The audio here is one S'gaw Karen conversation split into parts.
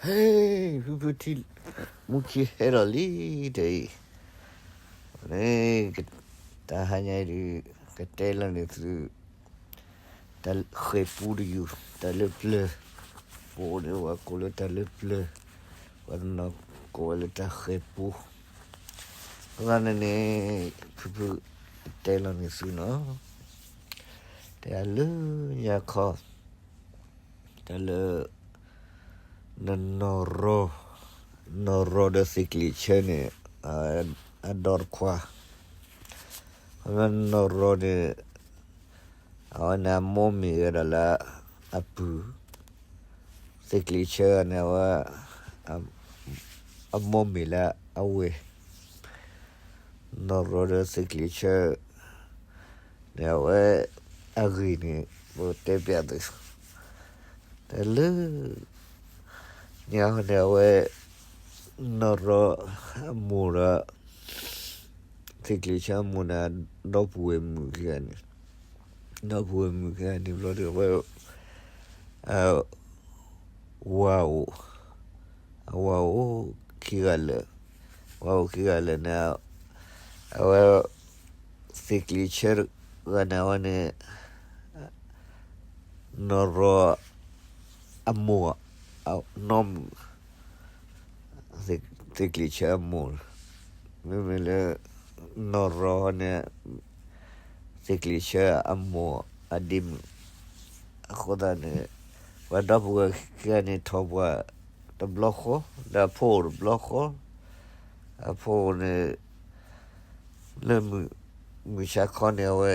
ဟဲ, ဖုဖုထံၣ် မူခံဟဲဒီးလံတအံၤ, န့ၣ်, တၢ်ဟါညါအံၤဒုး ကတဲလီၤန့ၢ်သု တၢ်ဃဲၤပူတယုၢ်, တၢ်လၢပျၢၤ, ပအိၣ်န့ၣ် ပှၤကိးလၢတၢ်လၢပျၢၤ, ပှၤတနီၤကိးဝဲလၢတၢ်ဃဲၤပူ, အဃိသတးန့ၣ်န့ၣ် ဖုဖုတဲလီၤန့ၢ်သုနီၤ, တဲလၢညါခီ တၢ်လၢ နနီၢ်ရီ, နီၢ်ရီဒီးသ့ၣ်ကျံးဆၢန့ၣ် အဒီတခွါ, နီၢ်ရီန့ၣ် အဝဲန့ၣ်အမိၢ်မ့ၢ်ဝဲဒၣ်လၢအပုၢ်, သ့ၣ်ကျံးဆၢန့ၣ် အဝဲ အမိၢ်မ့ၢ်လၢအဝဲၢ်, နီၢ်ရီဒီးသ့ၣ်ကျံးဆၢ န့ၣ် အဝဲအဂ့ၢ်န့ၣ် ပတဲပျးသု, တၢ်လၢ ညါန့ၣ် အဝဲ နီၢ်ရီအမိၢ်ဒီး သ့ၣ်ကျံးဆၢအမိၢ်န့ၣ် ဒီပုၢ်ဝဲၢ်မုၣ်ခံဂၤန့ၣ်, ဒီပုၢ်ဝဲၢ်မုၣ်ခံဂၤန့ၣ်ဘျီဒီး အဝဲ ဝၤအိၣ်, အဝၤအိၣ်ခံဂၤလၢာ်, ဝၤအိၣ်ခံဂၤလၢာ်န့ၣ် အဝဲ သ့ၣ်ကျံးဆၢတဂၤန့ၣ် အဝဲန့ၣ် နီၢ်ရီအမိၢ် နီၢ်မုၣ်, သ့ၣ်ကျံးဆၢအမိၢ်, မ့မ့ၢ်လၢ နီၢ်ရီန့ၣ် သ့ၣ်ကျံးဆၢအမိၢ်အဒ့မုၣ်, အဃိသတးန့ၣ် ပှၤဒီပုၢ်ဝဲၢ်ခံဂၤန့ၣ် ထီၣ်ပှၢ်တဘျီဃီ, ဒီးအဖိအိၣ်တဘျီဃီ, အဖိအိၣ်န့ၣ် လၢမုၢ်ဆါခီန့ၣ် အဝဲ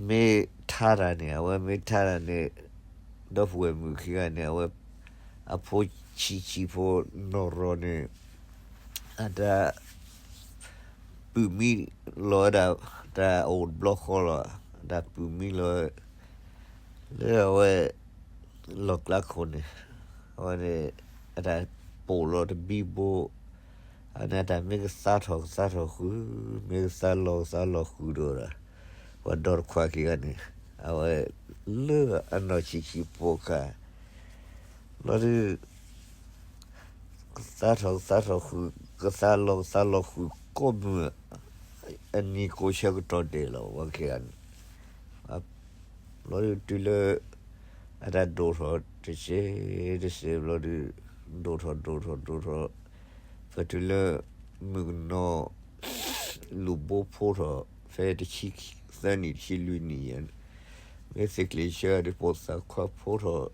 မ့ၢ်ထါတၢ်န့ၣ်, အဝဲမ့ၢ်ထါတၢ်န့ၣ် ဒီပုၢ်ဝဲၢ်မုၣ်ခံဂၤန့ၣ် အဝဲ အဖိဆံးဆံးဖိ နီၢ်ရီန့ၣ် အတၢ် ပုၢ်မံလီၤဝဲဒၣ် တၢ်အိၣ်တဘျီဃီလီၤ, တၢ်ပုၢ်မံလီၤ လၢအဝဲ လီၢ်ကျါခိၣ်န့ၣ်, အဝဲန့ၣ် အတၢ်ပိာ်လီၤတဘံဘိ, အန့ၣ်တၢ်မ့ၢ်ကသါထီၣ်ကသါထီၣ်ဃုာ်, မ့ၢ်ကသါလီၤကသါလီၤဃုာ်ဒီး ပှၤဒီတခွါခံဂၤန့ၣ် အဝဲ လၢအနီၢ်ဆံးဆံးဖိခါ ဘျီဒုး ကသါထီၣ်ကသါထီၣ်ဃုာ်, ကသါလီၤကသါလီၤဃုာ်ကိးမုၢ် အနံၤကိးဆၢကတီၢ်ဒဲးလီၤ ပှၤခံဂၤန့ၣ်, ဘျီဒုးတုၤလၢ အတၢ်ဒိၣ်ထီၣ်တစဲးတစဲးဘျီဒုး ဒိၣ်ထီၣ်ဒိၣ်ထီၣ်ဒိၣ်ထီၣ်, ဖဲတုၤလၢ မုၣ်ကနီၤ လူၤဘိဖိထီၣ် ဖဲတဆံသၢနံၣ်တဆံလွံၢ်နံၣ်ယဲၢ်, မ့ၢ်သ့ၣ်ကျံးဆၢဒုးပိာ်သးခွါဖိထီၣ်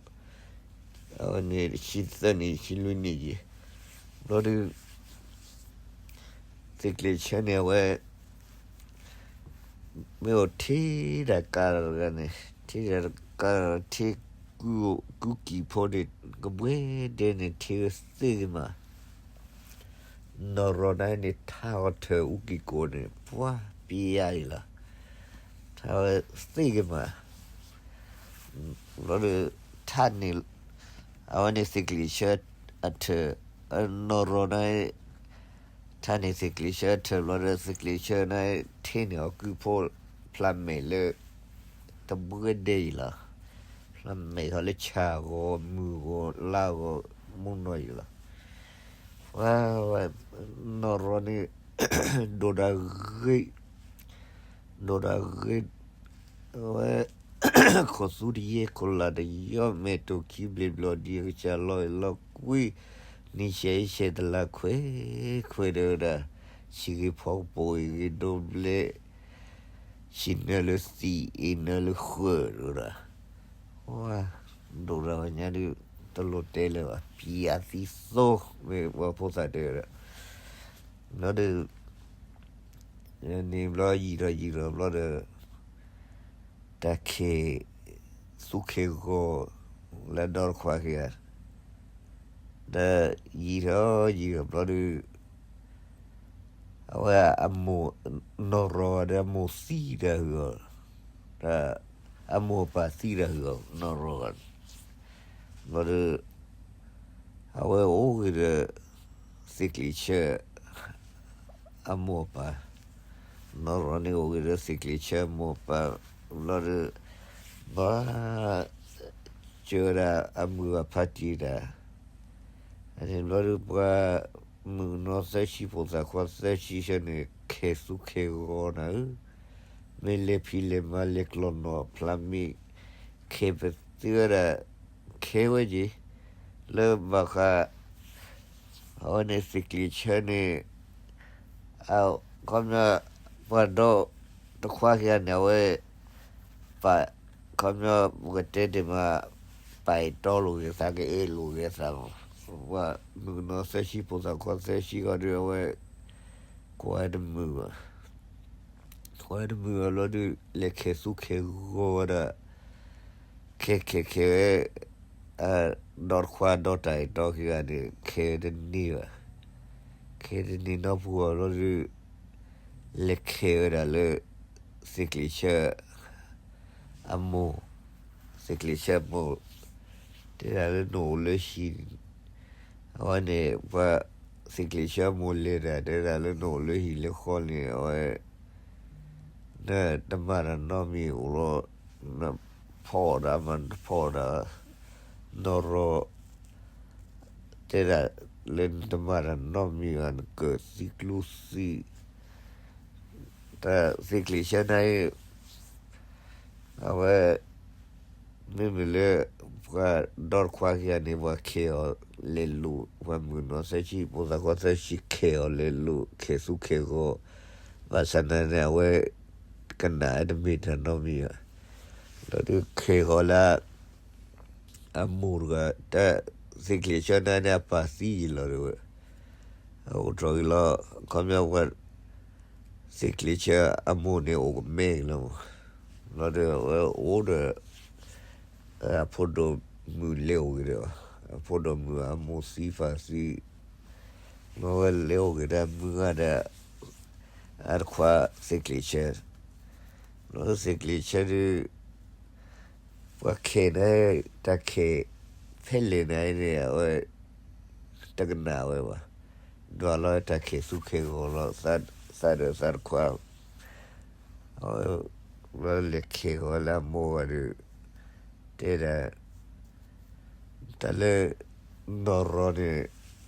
အဝဲန့ၣ်တဆံသၢနံၣ်တဆံလွံၢ်နံၣ်ယဲၢ်, ဘျီဒုး သ့ၣ်ကျံးဆၢန့ၣ် အဝဲ မ့ၢ်အိၣ်ထံတၢ်ကါတဂၤန့ၣ်, ထံတၢ်ကါ ထံကူကံၢ်ဖိန့ၣ် ကဘှဲဒဲန့ၣ် ထံသ့ၣ်ဂ့ၤမး, နီၢ်ရီၤန့ၣ်န့ၣ် ထါအီၤထၢၣ်အူကံၢ်ကိးန့ၣ် ပှၤပျံၤယါအံၤလီၤ, ထါဝဲသ့ၣ်ဂ့ၤမး ဘျီဒီး ထါန့ၣ် အဝဲန့ၣ်သ့ၣ်ကျံးဆၢအထၢၣ်, နီၢ်ရီၤန့ၣ် ထါန့ၣ်သ့ၣ်ကျံးဆၢအထၢၣ်ဘျီဒီး သ့ၣ်ကျံးဆၢန့ၣ် ထ့န့ၢ်အီၤကုၢ်ဖိ ဖျါမဲာ်လၢ တဘှဲဒဲအံၤလီၤ, ဖျါမဲာ်ထီၣ်လၢဆၣ်ဂီၤ မုၢ်ဂီၤ လါဂီၤ မုၢ်နီၢ်အံၤလီၤ, ဝဲ နီၢ်ရီၤန့ၣ် ဒိၣ်ဒၣ်ဂ့ၤ ဒိၣ်ဒၣ်ဂ့ၤ, အဝဲ ခိၣ်သူတယဲၢ် ခိၣ်လၢ်တယီ မဲာ်တိၢ်ခံဘျံးဘျီၣ်ဒံးအကစၢ်လီၤအံၤလီၤကွံ, နံၣ်ဆဲးအံၤဆဲးတလးခွဲးခွဲးဒီးဝဲဒၣ်, ဆံးဂ့ၤဖီကပိာ်အံၤဂ့ၤဒိဘျဲၣ်, ဆံးနၢလၢသံးအ့ၣ်နၢလၢဃၢၤဒီးဝဲဒၣ်, ဝဲ ဒိၣ်ဒၣ်ဝဲညါဒုး တလိၣ်တဲလၢၤဘၣ် ပျံၤအသံသိ မ့ၢ်ပှၤဖိသၣ်တဲဝဲဒၣ်, ဘျီဒုး န့ၣ်ဘျီယံာ်ထီၣ်ယံာ်ထီၣ်ဘျီဒီး တၢ်ခ့ သူခ့ဂီၤ လၢဒီတခွါခံဂၤ ဒီးယံာ်ထီၣ်ယံာ်ထီၣ်ဘျီဒုး အဝဲအမိၢ် နီၢ်ရီၤဒီးအမိၢ်သံတၢ်ဟုၣ်အီၤ, ဒီးအမိၢ်အပၢ်သံတၢ်ဟုၣ်အီၤ နီၢ်ရီၤဂၤန့ၣ်, ဘျီဒီး အဝဲအိၣ်ဂ့ၤဒီး သ့ၣ်ကျံးဆၢ အမိၢ်အပၢ်, နီၢ်ရီၤန့ၣ်အိၣ်ဂ့ၤဒီးသ့ၣ်ကျံးဆၢအမိၢ်အပၢ်, ဘျီဒီး ဘၣ် ဆ ကၢဝဲဒၣ်အမုၢ်အဖါတံၢ်တၢ်, အန့ၣ်ဘျီဒုးပှၤမုၣ်ကနီၤသၢဆံ ဖိသၣ်ခွါသၢဆံဆၢန့ၣ် ခဲၣ်သူခဲၣ်ဂီၤနၤဧၢ, မ့ၢ်လဲၤဖံးလဲၤမၤလဲၤကျီၢ်နီၣ်ဖျါမံၤ ခဲၣ်ပသံဝဲဒၣ် ခဲၣ်ဝဲက့ၤ လၢဘၣ်ဃး အဝဲန့ၣ်သ့ၣ်ကျံးဆၢန့ၣ် အခီပညီ ပှၤဒီတခွါခံဂၤန့ၣ် အဝဲ ပာ် ခီပညီ ပကတဲတ့ၢ်မး ပာ်အံၤတီလိာ်က့ၤသး ကအ့ၣ်လိာ်က့ၤသးမး, ပှၤမုၣ်ကနီၤသၢဆံ ဖိသၣ်ခွါသၢဆံဃီဒီး အဝဲ ကွၢ်တမုာ်ဘၣ်, ကွၢ်တမုာ်ဘၣ်ဘျီဒုး လဲၤခဲၣ်သူခဲၣ်ဂီၤဝဲဒၣ် ခဲခဲခဲဝဲ ဒီတခွါဒီတၢ်အံၤတီခံဂၤန့ၣ် ခဲတန့ၢ်ဘၣ်, ခဲတန့ၢ်နီတပူၤဘၣ်ဘျီဒုး လဲၤခဲဝဲဒၣ်လၢ သ့ၣ်ကျံးဆၢ အမိၢ်, သ့ၣ်ကျံးဆၢအမိၢ် တဲဒၣ်လၢနအိၣ်လၢဟံၣ်, အဝဲန့ၣ် ပှၤသ့ၣ်ကျံးဆၢအမိၢ်လဲၤတၢ် တဲဒၣ်လၢနအိၣ်လၢဟံၣ်လၢဃီန့ၣ် အဝဲ နတမၤတၢ်နီတမံၤအိၣ်လီၤ, နဖီၣ်ဒၣ်မး နတဖီၣ်ဒၣ်, နီၢ်ရီ တဲဒၣ်လၢနတမၤတၢ်နီတမံၤဘၣ် နကၢၣ်သံကျိသံ, တၢ်သ့ၣ်ကျံးဆၢန့ၣ် အဝဲ မ့မ့ၢ်လၢ ပှၤဒီတခွါခံဂၤန့ၣ် ပှၤခဲအီၤလဲၤလိာ် ပှၤမုၣ်ကနီၤသၢဆံ ဖိသၣ်ခွါသၢဆံ ခဲအီၤလဲၤလိာ် ခဲၣ်သူခဲၣ်ဂီၤ, ဘၣ်ဆၣ်သနာ်န့ၣ် အဝဲ ကနၣ်တမ့ၢ်တၢ်နီတမံၤဘၣ်, လီၤဒုးခဲဂီၤလၢ အမိၢ်တဂၤ တၢ်သ့ၣ်ကျံးဆၢန့ၣ်န့ၣ် အပၢ်သံယံာ်လီၤဒၣ်ဝဲ, အအိၣ်ထီၣ်ဂ့ၤလီၤ ခီပညီပှၤ သ့ၣ်ကျံးဆၢအမိၢ်န့ၣ်အိၣ်ကမဲက့ၤလီၤ, လီၤဒုးအဝဲအိၣ်ဒီး အဖိဒိၣ်မုၣ်လဲၤအိၣ်က့ၤဒီး အဖိဒိၣ်မုၣ်အမိၢ်သံပၢ်သံ, လီၤဝဲလဲၤအိၣ်က့ၤဒီးမုၢ်ဂၤဒီး အတခွါသ့ၣ်ကျံးဆၢ, လီၤသ့ၣ်ကျံးဆၢဒုး ပှၤခဲန့ၣ် တၢ်ခဲဖဲလဲၣ်န့ၣ်န့ၣ် အဝဲ တကနၣ်ဝဲဘၣ်, ဒွးလီၤတၢ်ခဲၣ်သူခဲၣ်ဂီၤလီၤ သးဒီးသးတခွါ, အဝဲ လဲၤခဲဂီၤလၢအမိၢ်ဂၤဒီး တဲဒၣ် တၢ်လၢ နီၢ်ရီန့ၣ်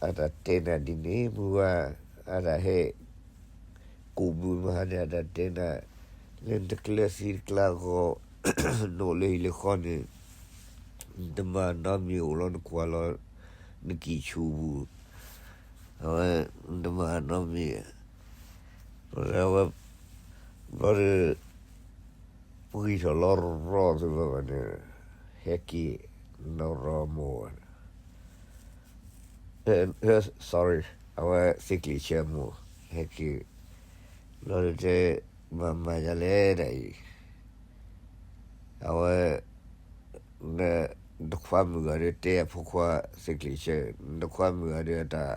အတၢ်တဲနၤဒ်န့ၣ် မုၢ်ဂၤ အတၢ်ဟဲ ကူးဘုမဟါန့ၣ် အတၢ်တဲနၤ လၢနတကျၢၤသံတကျါဂီၤ နအိၣ်လၢဟံၣ်လၢဃီန့ၣ် နတမၤနီတမံၤအိၣ်လီၤ နကွၢ်လီၤ နကံၢ်ဆူၣ်ပူၤ, အဝဲ နတမၤနီတမံၤ, အဝဲ ဘျီဒီး ပှံၢ်ထီၣ်လီၤရီၤသ့ၣ်တဖၣ်န့ၣ် ဟဲက့ၤ နီၢ်ရီမိၢ် sorry အဝဲသ့ၣ်ကျံးဆၢမိၢ် ဟဲက့ၤ ဘျီဒီးတဲ မၤမၤဒ်လဲၣ်ဒ်အံၤ အဝဲ နတခွါမုၣ်ဂၤဒီးတဲအဖိခွါသ့ၣ်ကျံးဆၢ နတခွါမုၣ်ဂၤဒီးအတၢ်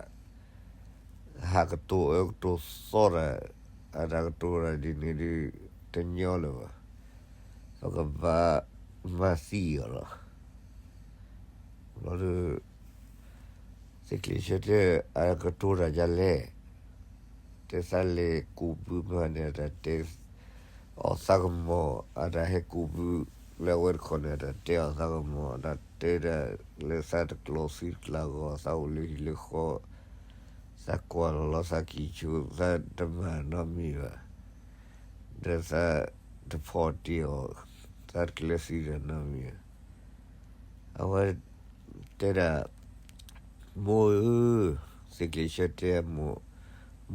ဟးကတိၤအၢကတိၤသီတၢ် အတၢ်ကတိၤတၢ်ဒ်န့ၣ်ဒုး တညီလၢၤဘၣ်. ပကဘၣ်မၤသံအီၤလီၤ. ဘျီဒီး သ့ၣ်ကျံးဆၢတဲ အကတိၤတၢ်ဒ်လဲၣ်. တဲသးလဲၤကူးဘုမဟါန့ၣ် အတၢ်တဲ အီၣ်သးကမီၤ အတၢ်ဟဲကူးဘု လၢအဝဲတခီန့ၣ် အတၢ်တဲအီၣ်သးကမီၤ အတၢ်တဲဒၣ်လၢသးတကျီသံတကျါဂီၤ သးအိၣ်လၢဟံၣ်လၢဃီ သးကွၢ်လီၤလီၤသးကံၢ်ဆူၣ် သးတမၤနီတမံၤဘၣ်. ဒီးသးတဖီၣ်တ့ၢ်အီၤ သးတကျၢၤသံတၢ်နီတမံၤဘၣ်. အဝဲတဲဒၣ် မိၢ်ဧၢ, သ့ၣ်ကျံးဆၢတဲမိၢ်,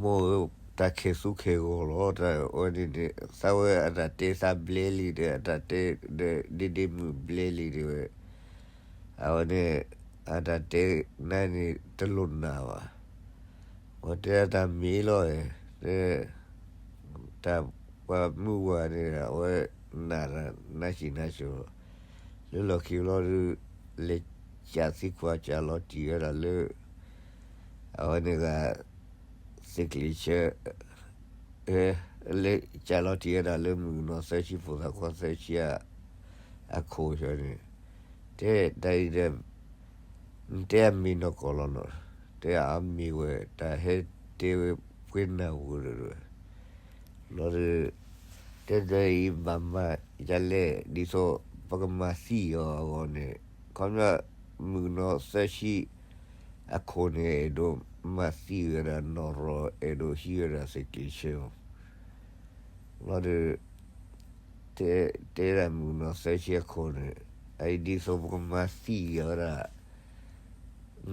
မိၢ်ဧၢ, တၢ်ခဲၣ်သူခဲၣ်ဂီၤလီၤ. တၢ်ဝဲန့ၣ်န့ၣ် သးဝဲအတၢ်တဲသးဘျဲလံဒီး အတၢ်တဲဒီးဒ့ဒ့မုၣ်ဘျဲလံဒၣ်ဝဲ. အဝဲန့ၣ် အတၢ်တဲနၤန့ၣ်တလိၣ်နၢ်ဘၣ်. အဝဲတဲတၢ်မ့ၢ်လီၤ, တၢ်ပှၤမုၢ်ဝၤန့ၣ် အဝဲနၢ်တၢ်နၢ်ဆံးနၢ်စိၤလီၤ. လၢလီၢ်ခံဘျီဒုး လဲၤကးသံကွၢ်ကးလီၤတံၢ်ဝဲဒၣ်လၢ အဝဲန့ၣ်ဂၤ သ့ၣ်ကျံးဆၢ လဲၤကးလီၤတံၢ်ဝဲဒၣ်လၢမုၣ်ကနီၤသၢဆံဖိသၣ်ခွါသၢဆံ အခိၣ်ဆၢန့ၣ် တဲတၢ်အံၤဒီး နတဲအမ့ၢ်နီၢ်ကီၢ်လီၤနီၤ, တဲအမ့ၢ်ဝဲ တၢ်ဟဲတဲဝဲပှဲၤနၢ်ပူၤဒီး လီၤဒီး တဲဒ်အံၤဘၣ်မၤဒ်လဲၣ် ဒ်သိးပကမၤသံအီၤအဂီၢ်န့ၣ် ခီပညီ မုၣ်ကနီၤသၢဆံအခိၣ်န့ၣ် အဲၣ်ဒိးမၤသံဝဲဒၣ်နီၢ်ရီၤ အဲၣ်ဒိးဟံးဝဲဒၣ်သုးက့ၤဆၢ လီၤဒီး တဲ တဲဒၣ်မုၣ်ကနီၤသၢဆံအခိၣ်န့ၣ် အအံၤဒ်သိးပကမၤသံဝဲဒၣ်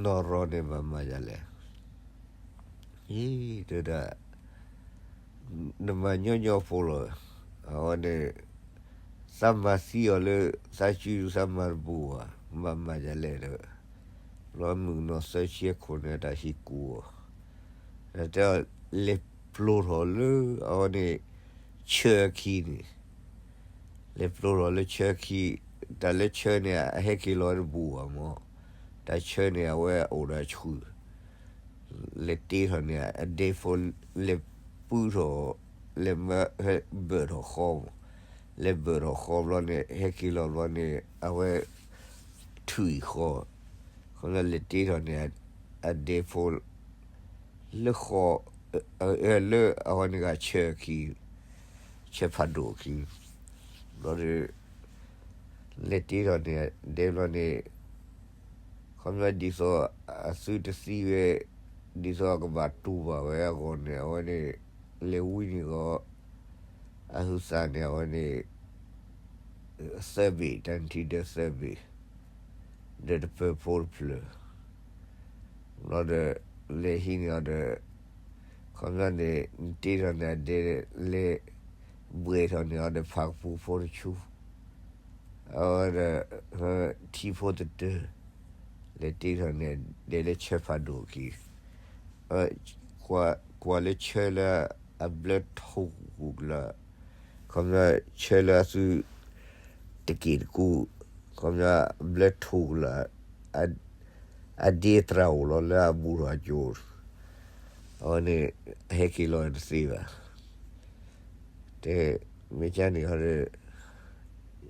နီၢ်ရီၤန့ၣ် ဘၣ်မၤယၤလဲၣ်. အံၤ တဲဒၣ် နမၤညီညီဖိလီၤ. အဝဲန့ၣ် သးမၤသံအီၤလၢ သးစု သးမၤတဘူးဘၣ်, ဘၣ်မၤယၤလဲၣ်ဒီး လီၤမုၣ်ကနီၤသၢဆံအခိၣ်န့ၣ် တၢ်ဟံးကူအီၤ, တဲ လဲၤပျိထီၣ်လၢ အဝဲန့ၣ် ဆၢအခံန့ၣ် လဲၤပျိထီၣ်လၢဆၢခံ, တၢ်လၢဆၢန့ၣ် အဟဲက့ၤလီၤတဘူးဘၣ်မး, တၢ်ဆၢန့ၣ် အဝဲအိၣ်ဒီးဆှုၣ်, လဲၤတ့ထီၣ်န့ၣ် အဒဲဖိ လဲၤပုၢ်ထီၣ်, လဲၤမၢ ဟဲဘၢၣ်ထီၣ်ဃီမး, လဲၤဘၢၣ်ထီၣ်ဃီဘျီန့ၣ် ဟဲက့ၤလီၤဘျီန့ၣ် အဝဲ ထွံၣ်ဃီ, ခီဖျိလဲၤတ့ထီၣ်န့ၣ် အဒဲဖိ လၢဃီ, လၢအဝဲန့ၣ်ဂၤဆၢခံ, ဆၢဖးဒိၣ်ခံ, ဘျီဒီး လဲၤတ့ထီၣ်န့ၣ် ဒဲဘျီန့ၣ် ခီဖျိဒ်သိးအသုတသံဝဲ, ဒ်သိးအကဘၣ်တူၢ်ဘၣ်ဝဲအဂီၢ်န့ၣ် အဝဲန့ၣ် လဲၤဝံန့ၢ်ဂီၤ အဟုးသးန့ၣ် အဝဲန့ၣ် သၢဘ့ၣ်, တၢ်နထံၣ်ဒၢသၢဘ့ၣ်, ဒီးတပၢၤဖိတဖျၢၣ်, ဘျီဒီး လဲၤဟံးန့ၢ်အီၤဒီး ခီဖျိန့ၣ် နတ့ထီၣ်န့ၣ် အဒဲ လဲၤဘှဲးထီၣ်န့ၢ်အီၤဒီး ဖးကပူၤဖိတဆူ အဝဲဒီး ထံဖိတတၢၢ်, လဲၤတ့ထီၣ်န့ၣ် ဒဲလၢဆၢဖးဒိၣ်ခံ, ကွၢ်လၢဆၢလၢအဘျၢထူၣ်ကလာ်, ခီဖျိဆၢလၢအသုတက့ၢ်တကူ, ခီဖျိအဘျၢထူၣ်ကလာ်, အဒ့သရၣ်အိၣ်လီၤလၢအဘူးထီၣ်အကၠိ, အဝဲန့ၣ် ဟဲက့ၤလီၤတသ့ဘၣ်. တဲ မ့ၢ်ကန့ၣ်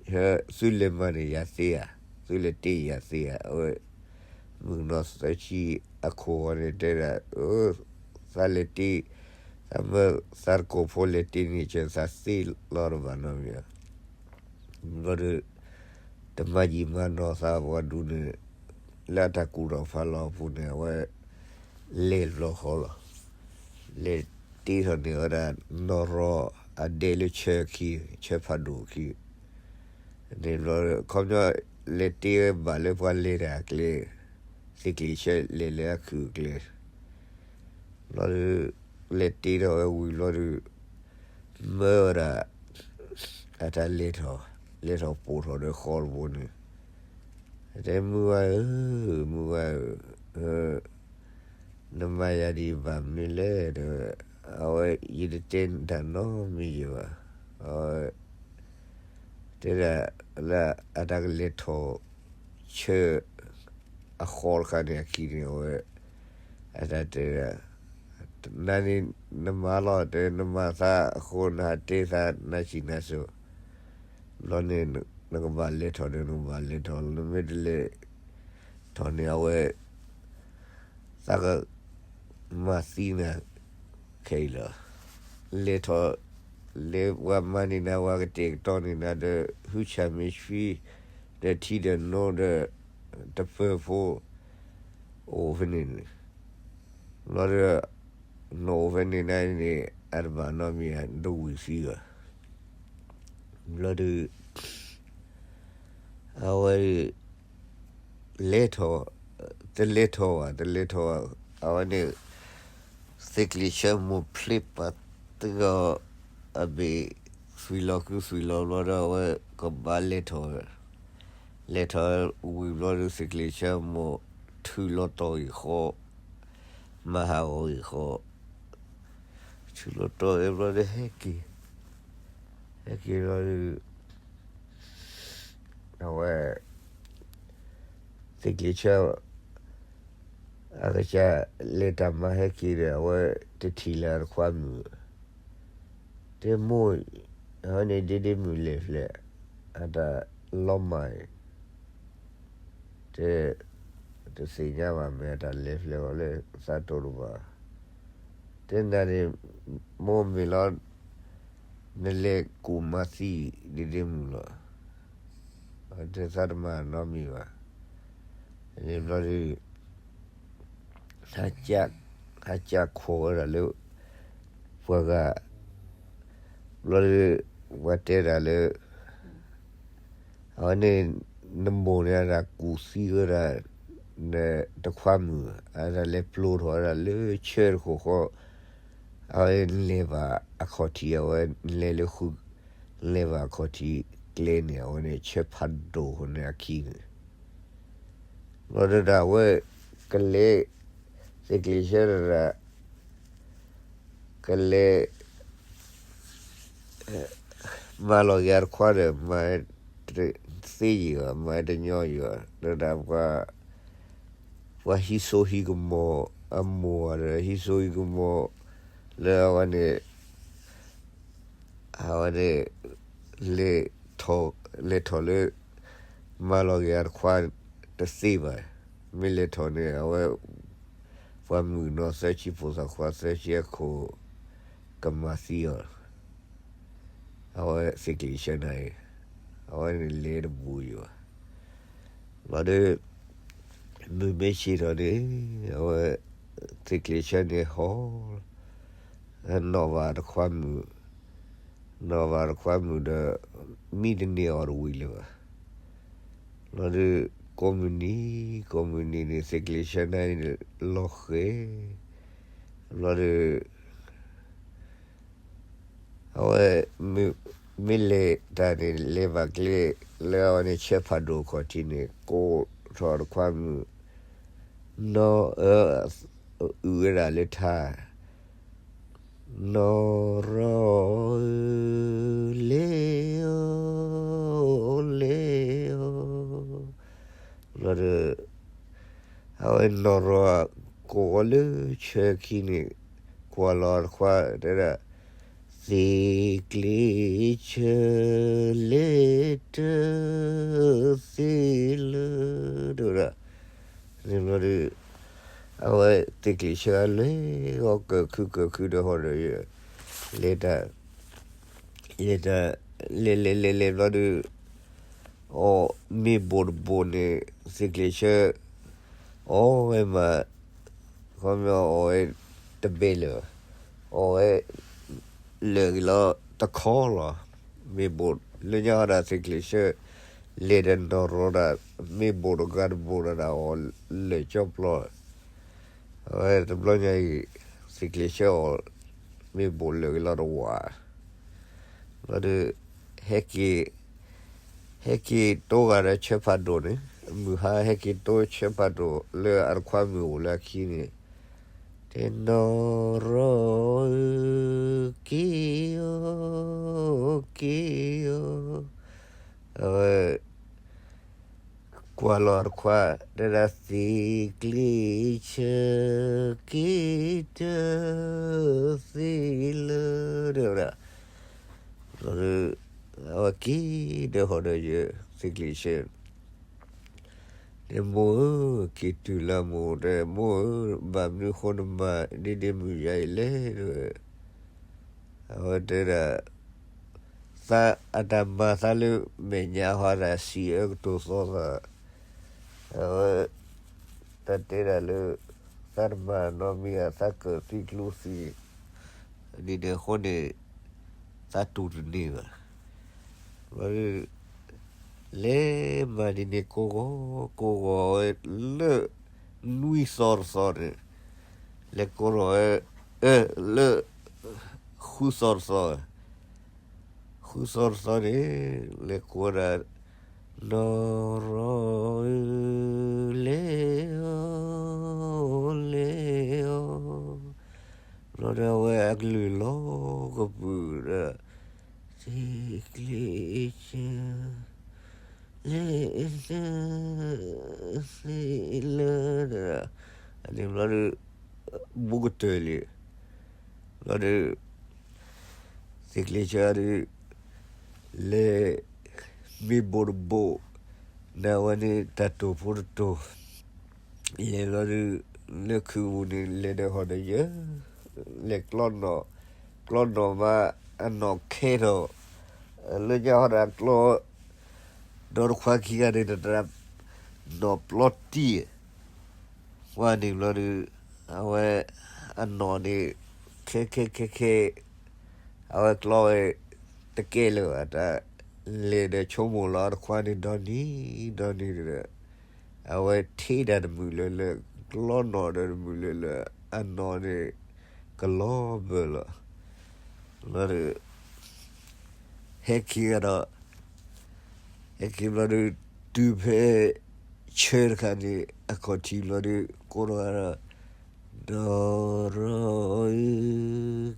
ဟီဒီး သုလဲၤမၤန့ၣ်ယၤသ့ဧါ, သုလဲၤတ့ယၤသ့ဧါ, အဝဲ မုၣ်ကနီၤသၢဆံအခိၣ်ဃီန့ၣ် တဲဒၣ် သးလဲၤတ့, သးမၢသးတကိးဖိလဲၤတ့န့ၣ် ကသးသ့လီၤတဘၣ်နီတမံၤ, ဘျီဒီး တမၤယံာ်မၤနီၢ်သးပှၤဒူန့ၣ် လၢအတၢ်ကူၣ်ထီၣ်ဖးလီၤအပူၤန့ၣ် အဝဲ လဲၤလီၤဃီလီၤ. လဲၤတ့ထီၣ်န့ၢ်ဝဲဒၣ် နီၢ်ရီၤ အဒဲလၢဆၢခံ, ဆၢဖးဒိၣ်ခံ, န့ၣ်ဘျီ ခီပညီ လဲၤတ့ဝဲဘၣ်လၢပှၤလဲၤတၢ်အကျဲ, သ့ၣ်ကျ့ၤဆၢလဲၤလၢအခုၣ်အကျဲ ဘျီဒီး လဲၤတ့ထီၣ်ဝဲဝံၤဘျီဒီး မၢဝဲဒၣ် အတၢ်လဲၤထီၣ်, လဲၤထီၣ်ပိာ်ထီၣ်ဒီးဃီတဘိန့ၣ်, တဲမုၢ်ဝါဧၢ, မုၢ်ဝါဧၢ, နမၤယၤဒံးဘၣ်မနုၤလဲၣ်ဒီး အဝဲ ယတတဲနတၢ်နီတမံၤယံၤဘၣ်. အဝဲ တဲဒၣ်လၢအတၢ်ကလဲၤထီၣ်ဆၢ အဃီတခါန့ၣ်အခံန့ၣ် အဝဲ အတၢ်တဲဒၣ် နၤန့ၣ် နမၤလီၤတဲ နမၤသးအဃိ နဟးတဲသးနၤဆံးနၤစိၤ, ဘျီန့ၣ် နကဘၣ်လဲၤထီၣ်ဒီး နကဘၣ်လဲၤထီၣ်လီၤ, နမ့ၢ်တလဲၤထီၣ်န့ၣ် အဝဲ သးကမၤသံနၤခဲအံၤလီၤ. လဲၤထီၣ် လဲၤပှၤမၤန့ၢ်နၤ ပှၤကတဲာ်ကတီၤန့ၢ်နၤဒီး ဟုၣ်ဆၣ်မ့ၢ်ဆှံ ဒီးထံဒီးနိဒီး တပၢၤဖိ အိၣ်ဖဲန့ၣ်န့ၣ်, ဘျီဒီး နအိၣ်ဖဲန့ၣ်နၤန့ၣ် အတဘၣ်နီတမံၤ နတဝံၣ်သံဘၣ်. ဘျီဒီး အဝဲ လဲၤထီၣ်, တလဲၤထီၣ်ဘၣ်, တလဲၤထီၣ်ဘၣ်, အဝဲန့ၣ် သ့ၣ်ကျ့ၤဆၢမိၢ်ဖျ့ပာ်သဂီၤအဘ့ၣ် သွံၣ်လီၤကုသွံၣ်လီၤဘျီဒီး အဝဲကဘၣ်လဲၤထီၣ်, လဲၤထီၣ်ဝံၤဘျီဒီး သ့ၣ်ကျ့ၤဆၢမိၢ်ထုးလီၤတီၢ်ဂ့ၢ်ဃီ, မၤဟးဂီၤဂ့ၢ်ဃီ, ထုးလီၤတီၢ်အဘျီဒီး ဟဲက့ၤ, ဟဲက့ၤဘျီဒီး အဝဲ သ့ၣ်ကျ့ၤဆၢ အကစၢ်လဲၤတၢ်မၤဟဲက့ၤဒီး အဝဲတထံၣ်လၢအတခွါမုၣ်, တဲမိၢ်, အဝဲန့ၣ်ဒ့ဒ့မုၣ်လဲၤဖျဲး, အတၢ်လီၤမၢ်အံၤ, တဲ တသ့ၣ်ညါဘၣ် မ့ၢ်အတၢ်လဲၤဖျဲးအီၤလၢသးတိၢ်တဘၣ်, တဲနၤန့ၣ် မိၢ်မ့ၢ်လီၤ နလဲၤကူၣ်မၤသံဒ့ဒ့မုၣ်လီၤ. တဲသးတမၤနီတမံၤဘၣ်. ဘျီဒီး ဟးကၢ်ခိးဝဲဒၣ်လၢ ပှၤဂၤ ဘျီဒီး ပှၤတဲဒၣ်လၢ အဝဲန့ၣ် နမိၢ်န့ၣ် အတၢ်ကူၣ်သံဝဲဒၣ် နတခွါမုၣ် အတၢ်လဲၤပျိထီၣ်ဝဲဒၣ်လၢဆၢတဃိးဃီ, အဝဲလဲၤဘၣ်အခီၣ်ထံး အဝဲလဲၤလၢဃု လဲၤဘၣ်အခီၣ်ထံးကျဲန့ၣ် အဝဲန့ၣ်ဆၢဖးဒိၣ်ဃိန့ၣ်အခံန့ၣ် ဘျီဒီးဒၣ်ဝဲ ကလဲၤ သ့ၣ်ကျ့ၤဆၢဒၣ် ကလဲၤ မၤလီၤက့ၤအတခွါဒီး မၤတသ့ယံၤဘၣ်, မၤတညီယံၤဘၣ်, ဒီးဒၣ်ပှၤ ပှၤဟံးစိဟံးကမီၤအမိၢ်ဒီး ဟံးစိဟံးကမီၤလၢအဝဲန့ၣ် အဝဲန့ၣ် လဲၤထီၣ် လဲၤထီၣ်လၢ မၤလီၤက့ၤအတခွါတသ့ဘၣ်. မ့ၢ်လဲၤထီၣ်န့ၣ် အဝဲ ပှၤမုၣ်ကနီၤသၢဆံ ဖိသၣ်ခွါသၢဆံအခိၣ် ကမၤသံအီၤ အဝဲသ့ၣ်ကျ့ၤဆၢနၤအံၤ အဝဲန့ၣ်လဲၤတဘူးယံၤဘၣ်. ဘျီဒီး မုၢ်မ့ၢ်ဆ့ၣ်ထီၣ်န့ၣ် အဝဲ သ့ၣ်ကျ့ၤဆၢန့ၣ်ဟီၣ် နီၢ်ဘၣ်တခွါမုၣ် နီၢ်ဘၣ်တခွါမုၣ်ဒီး မံတန့ၢ်အီၤတဝံၤလၢၤဘၣ်. ဘျီဒီး ကိးမုၢ်နံၤ ကိးမုၢ်နံၤန့ၣ် သ့ၣ်ကျ့ၤဆၢနၤအံၤန့ၣ် လီၤဃဲၤ ဘျီဒီး အဝဲ မ့ၢ်လဲၤတၢ်န့ၣ် လဲၤဘၣ်ကျဲလၢအဝဲန့ၣ် ဆၢဖးဒိၣ်ခီၣ်ထံးန့ၣ် ကိးထီၣ်တခွါမုၣ် နီၢ်အၢ အုၣ်ဝဲဒၣ်လၢထါ နီၢ်ရီဧၢ လဲၤအီၤ လဲၤအီၤ ဘျီဒီး အဝဲနီၢ်ရီ ကိးအီၤလၢဆၢခံန့ၣ် ကွၢ်လီၤတခွါ တဲဒၣ် သ့ၣ်ကျ့ၤဆၢ လဲၤတၢ်သ့လၢ တဲဝဲဒၣ် န့ၣ်ဘျီဒီး အဝဲသ့ၣ်ကျ့ၤဆၢအလဲၤ အီၣ်ကၢၢ်ခုကၢၢ်ခုဒီးဟီၣ်ဒီးယၢၤ လဲၤတၢ် လဲၤတၢ် လဲၤလဲၤလဲၤလဲၤဘျီဒီး အီၣ်မ့ၢ်ဘိၣ်တဘိၣ်န့ၣ် သ့ၣ်ကျ့ၤဆၢ အီၣ်ဝဲမး ခီပညီအီၣ်ဝဲတဘဲလၢာ် အီၣ်ဝဲ လၢာ်က့ၤလီၤတခီလီၤ. မ့ၢ်ဘိၣ်လၢညါဟီဒၣ်သ့ၣ်ကျ့ၤဆၢ လဲၤဒီးနီၢ်ရီဒၣ် မ့ၢ်ဘိၣ်တဂၤတဘိၣ်ဒီးဒၣ်အီၣ်လၢာ်ကၠီပျီ အဝဲတဘျီညါအံၤ သ့ၣ်ကျ့ၤဆၢအီၣ် မ့ၢ်ဘိၣ်လၢာ်က့ၤလီၤတဝး ဘျီဒီး ဟဲက့ၤ ဟဲက့ၤတိဂၤဒီးဆၢဖးဒိၣ်န့ၣ် မုၢ်ဟါဟဲက့ၤတိဆၢဖးဒိၣ်လၢအတခွါမုၣ်အိၣ်လၢအခံန့ၣ် တဲနီၢ်ရီဧၢ က့ၤအီၤ က့ၤအီၤ အဝဲ ကွၢ်လီၤတခွါ တဲဒၣ်သ့ၣ်ကျ့ၤဆၢ က့ၤတၢ် သ့လၢ တဲဝဲဒၣ် ဘျီဒီး အဝဲက့ၤဒီးဟီၣ်ဒီးယၢၤ သ့ၣ်ကျ့ၤဆၢ တဲမိၢ်ဧၢ က့ၤတုၤလၢမိၢ် တဲမိၢ်ဧၢ ဘၣ်မနုၤဃိနမၤဒ်န့ၣ်မုၢ်ယါအံၤလဲၣ် တဲဝဲ အဝဲတဲဒၣ် သးအတၢ်မၤသးလၢမဲာ်ညါဟီဒၣ်စံးအၢကတိၤသီသး အဝဲ တၢ်တဲဒၣ်လၢ သးတမၤနီတမံၤ သးကၢၢ်သံကျိသံ ဒ်န့ၣ်အဃိန့ၣ် သးတူၢ်တန့ၢ်ဘၣ် ဘျီဒီး လဲၤမၤဒ်န့ၣ်ကိးဂီၤ ကိးဂီၤဝဲလၢ နွံသီတသီန့ၣ် လဲၤကိးထီၣ်ဝဲ လၢ ဃုသီတသီ ဃုသီတသီန့ၣ် လဲၤကိးဝဲဒၣ် နီၢ်ရီဧၢ လဲၤအီၤ လဲၤအီၤ ဘျီဒီးအဝဲအကလုၢ်လီၤကပုာ်ဒီး သ့ၣ်ကျ့ၤဆၢ လဲၤ သ့ၣ်လၢ အန့ၣ်ဘျီဒီး ဘူးကတၢၢ်လံ ဘျီဒီး သ့ၣ်ကျ့ၤဆၢဒီး လဲၤ မ့ၢ်ဘိၣ်တဘိၣ် နဝဲန့ၣ်တၢ်တိာ်ဖိတတိာ် လဲၤဘျီဒီး လၢခုးပူၤန့ၣ် လဲၤဒီးဟီၣ်ဒီးယၢၤ လဲၤကျီနီၣ် ကျီနီၣ်မး အနီၣ်ခဲထီၣ် လၢညါဟီဒၣ်ကျီ ဒီးတခွါခံဂၤန့ၣ် တတၢ် နီၢ်ပျီတံၢ်, ဝဲန့ၣ်ဘျီဒုး အဝဲ အနီၢ်န့ၣ် ခဲခဲခဲခဲ အဝဲကျီဝဲ တကဲလၢၤဘၣ် တၢ်လဲၤဒီးဆိကမိၣ်လီၤတခွါန့ၣ် ဒီနံၤဒီနံၤဒီး အဝဲထ့တၢ်တမုာ်လၢၤလၢ ကျီနီၢ်ဒီးတမုာ်လၢၤလၢ အနီၢ်န့ၣ် ကလီၤဘၢလီၤ. ဘျီဒီး ဟဲက့ၤဒီး ဟဲက့ၤဘျီဒီး တုၤဖဲ ဆၢတခါန့ၣ် အခီၣ်ထံးဘျီဒီး ကိးထီၣ်ဒီး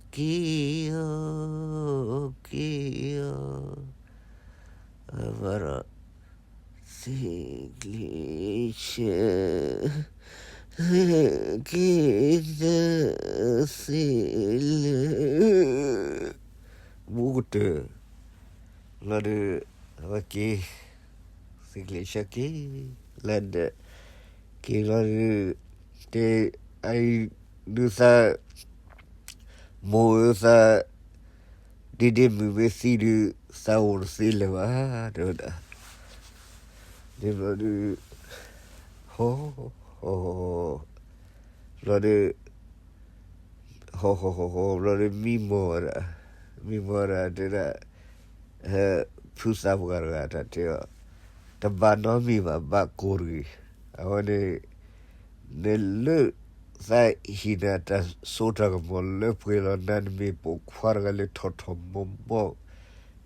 ဒီရီအံၤ က့ၤအီၤ က့ၤအီၤ အဘၣ်ဒီး သ့ၣ်ကျ့ဆၢ က့ၤသ့ၣ်လၢ မူကတၢၢ် ဘျီဒီး အဝဲက့ၤ သ့ၣ်ကျ့ဆၢက့ၤ လၢဒၢး က့ၤဘျီဒီး တဲ အအံၤ ဒုးသး မိၢ်ဧၢသး ဒ့ဒ့မုၢ်မ့ၢ်သံဒုး သးအိၣ်တသ့လၢၤဘၣ် တဲဝဲဒၣ်. န့ၣ်ဘျီဒုး ဟီ ဟီ ဘျီဒီး ဟီ ဟီ ဟီ ဟီ ဘျီဒီး မံမီၢ်ဝဲဒၣ်, မံမီၢ်ဝဲဒၣ်တဲဒၣ် ဖုသးပှၢ်တဂၤတၢ်တဲအီၤ, တဘၣ်နီတမံၤဘၣ် ဘၣ်ကိၢ်တဂ့ၤ. အဝဲန့ၣ် နလၢသးဟ့ၣ်နၤတၢ်စိတၢ်ကမီၤလၢပှဲၤလီၤနၤ နမ့ၢ်ပိာ်ခွါတဂၤလၢထီၣ်ထီၣ်မီၤမီၤ,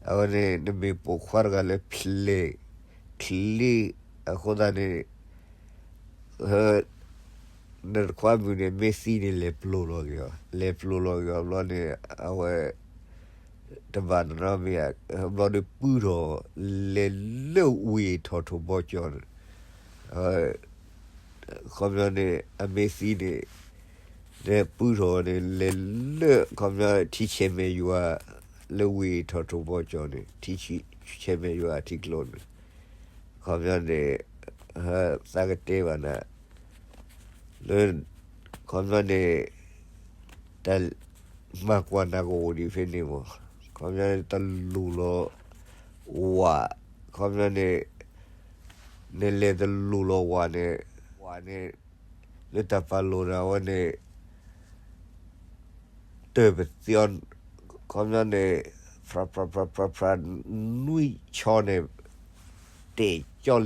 အဝဲန့ၣ် နမ့ၢ်ပိာ်ခွါတဂၤလၢဖျဲၣ်ချ့ အဃိသတးန့ၣ် နတခွါမုၣ်န့ၣ် မ့ၢ်သံန့ၣ် လဲၤပျိးလီၤက့ၤအီၤ, လဲၤပျိးလီၤက့ၤအီၤဘျီန့ၣ် အဝဲ တဘၣ်နီတမံၤဧါ, ဘျီဒီးပုၢ်ထီၣ် လဲၤလၢဝ့ၢ်ထီၣ်ထိၣ်ဘီကၠီန့ၣ်, ခီပညီန့ၣ် အမ့ၢ်သံန့ၣ် ဒီးပုၢ်ထီၣ်န့ၣ် လဲၤလၢ ခီပညီ ထံဆဲးမဲာ်ယွၤ လၢဝ့ၢ်ထီၣ်ထိၣ်ဘီကၠီန့ၣ် ထံဆဲးမဲာ်ယွၤအထံကျိန့ၣ်, ခီပညီန့ၣ် သးကတဲဘၣ်နၤ လၢ ခီပညီန့ၣ် တၢ်မၤကွၢ်နၤကအိၣ်ဒံးဖဲန့ၣ်မး, ခီပညီန့ၣ် တလိၣ်လီၤဝး, ခီပညီန့ၣ် နလဲၤတလိၣ်လီၤဝးန့ၣ်, ဝးန့ၣ် လၢတၢ်ပာ်လိာ်နၤဝဲန့ၣ် တၢၢ်ပသံအီၤ, ခီပညီန့ၣ် ဖြးဖြးဖြးဖြး နွံဆီန့ၣ် တဲာ်ကၠီ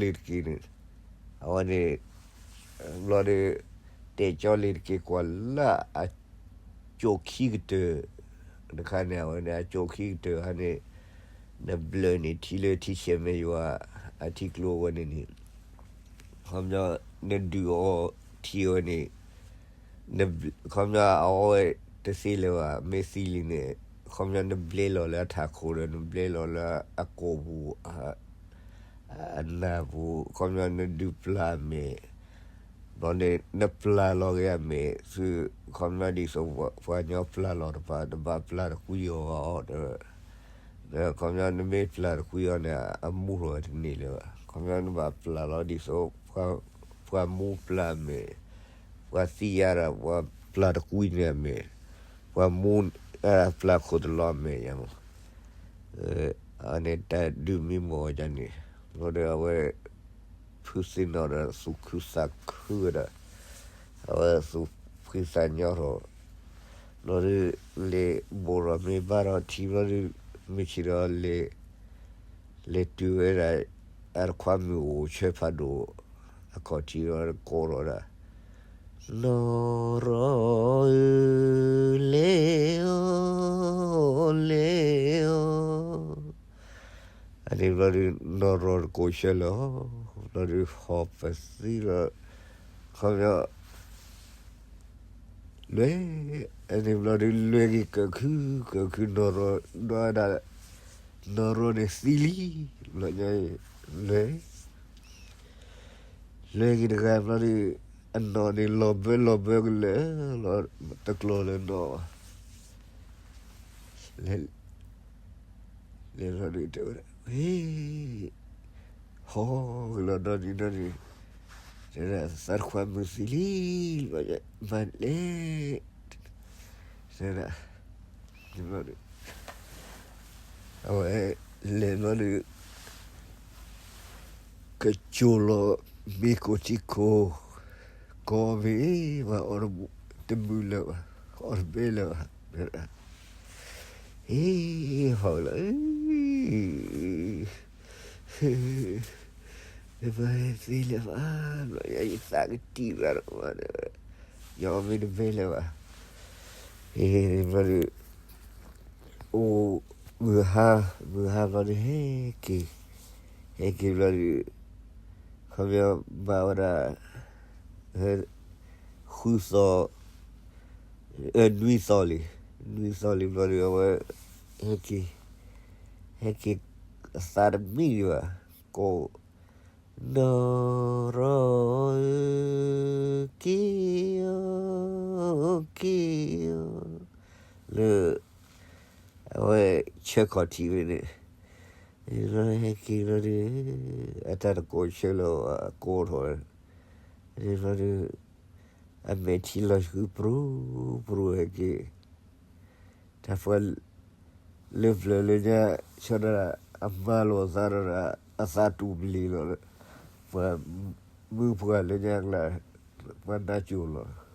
လ့ၤတက့ၢ်န့ၣ်, အဝဲန့ၣ် ဘျီဒီး တဲာ်ကၠီလ့ၤတက့ၢ်ကွၢ်လၢအကၠိၣ်ခံကတၢၢ်တခါန့ၣ်, အဝဲန့ၣ် အကၠိၣ်ခံကတၢၢ်ခါန့ၣ် နဘျၢၣ်န့ၢ်ထံလၢထံဆဲးမဲာ်ယွၤအထံကျိအဝဲန့ၣ်န့ၣ် ခီပညီ နဒုးအီထံအဝဲန့ၣ်, ခီပညီအအီဝဲတသ့လၢၤဘၣ် မ့ၢ်သံလံန့ၣ်, ခီပညီနဘျဲလီၤလၢအထးခိၣ်ဒီး နဘျဲလီၤလၢအကိာ်ပူၤ အနၢ်ပူၤ, ခီပညီနဒုးပျၢ်အမဲာ်, ဘျီန့ၣ် နပျၢ်လီၤက့ၤအမဲာ်ဆူ ခီပညီဒ်သိးပှၤကညီပျၢ်လီၤတပၤ တဘၣ်ပျၢ်တကွံအီၤဘၣ်အီၤဒီး ဒီးခီပညီနမ့ၢ်ပျၢ်တကွံအီၤန့ၣ် အမူထီၣ်ဝဲတန့ၢ်လၢၤဘၣ်. ခီပညီနဘၣ်ပျၢ်လီၤဒ်သိး ပှၤမူပျၢ်အမဲာ်, ပှၤသံယါဒီး ပှၤပျၢ်တကွံန့ၣ်အမဲာ်, ပှၤမူ ပျၢ်ခိၣ်တလီၤအမဲာ်ယါမး, အန့ၣ်တၢ်ဒုးမံမီၢ်ဝဲဒၣ်န့ၣ်, ဘျီဒီးအဝဲ ဖုသ့ၣ်နီၣ်ဒီးသူၣ်ခုသးခုဝဲဒၣ်, အဝဲသူၣ်ဖှံသးညီထီၣ်, ဘျီဒီး လဲၤဘိၣ်ထီၣ်မ့ၢ်ဘါထီၣ်ထံဘျီဒီး မုၢ်ဆ့ၣ်ဒီးလဲၤ, လဲၤတုၤဝဲဒၣ် အတခွါမုၣ်အိၣ်ဆၢဖးဒိၣ် အခီၣ်ထံးဒီးကိးထီၣ်ဒၣ်, နီၢ်ရီဧၢ, လဲၤအီၤ, လဲၤအီၤ အန့ၣ်ဘျီဒီး နီၢ်ရီတကိးဆၢလၢၤ, ဘျီဒီးဟီၣ်ပသံလီၤ, ခီပညီ လွဲၢ်, အန့ၣ်ဘျီဒီးလွဲၢ်က့ၤကၢၢ်ခု ကၢၢ်ခု နီၢ်ရီ ဒီးဝဲဒၣ် နီၢ်ရီန့ၣ်သံလံ, ဘျီညါ လွဲၢ် လွဲၢ်က့ၤတဂၤဘျီဒီး အနီၢ်န့ၣ်လီၤဘၢလီၤဘၢကလၢာ်လီၤ, တကျီၢ်လၢနီၢ်ဘၣ် လဲၤ, လဲၤလီၤဒီးတဲဝဲဒၣ်, ဟ့ၣ်, ဟီၣ်ကလီၤဒီနံၤဒီနံၤ, တဲဒၣ်သးတခွါမုၣ်သံလံ, မၤလဲၣ်, တဲဒၣ်, အဝဲလဲၤလီၤဒီး ကကၠိၣ်လီၤ မ့ၢ်ကိးထံခိၣ်, ကိးမ့ၢ်ဘၣ်အီၣ်တမုာ်လၢၤဘၣ်, အီၣ်တဘဲလၢၤဘၣ်, ဟ့ၣ်, ဟီၣ်လၢ မ့ၢ်သ့လၢၤဘၣ်, ဘျီယသးကတံၢ်ဘၣ်ဒီး, ယအီၣ်မ့ၢ်တဘဲလၢၤဘၣ်, ဟ့ၣ်, ဘျီဒီး အိၣ်မုၢ်ဟါ, မုၢ်ဟါဘျီဒီး ဟဲက့ၤ, ဟဲက့ၤဘျီဒီး ခီပညီမၤဝဲဒၣ် ဃုသီ, နွံသီလံ, နွံသီလံဘျီဒီး အဝဲ ဟဲက့ၤ, ဟဲက့ၤ အသးတမံဒံးဘၣ်, ကိး နီၢ်ရီဧၢ, က့ၤအီၤ, က့ၤအီၤ, လၢ အဝဲဆၢခီၣ်ထံးဝဲန့ၣ်, ဟဲက့ၤလီၤဒီး အတၢ်တကိးဆၢလၢအကိးထီၣ်ဝဲ, လီၤဒီး အမဲာ်ထံလီၤဆှုပရူၤပရူၤဟဲက့ၤ, တၢ်ပှၤ လၢပျၢၤလၢညါ ဆၢဒၣ် အမၤလိာ်အသးဒီး အသးတူၢ်ဘျံးလီၤ, ပှၤမုၢ်ပှၢ်လၢညါကျါ ပှၤနါစိၤလီၤ,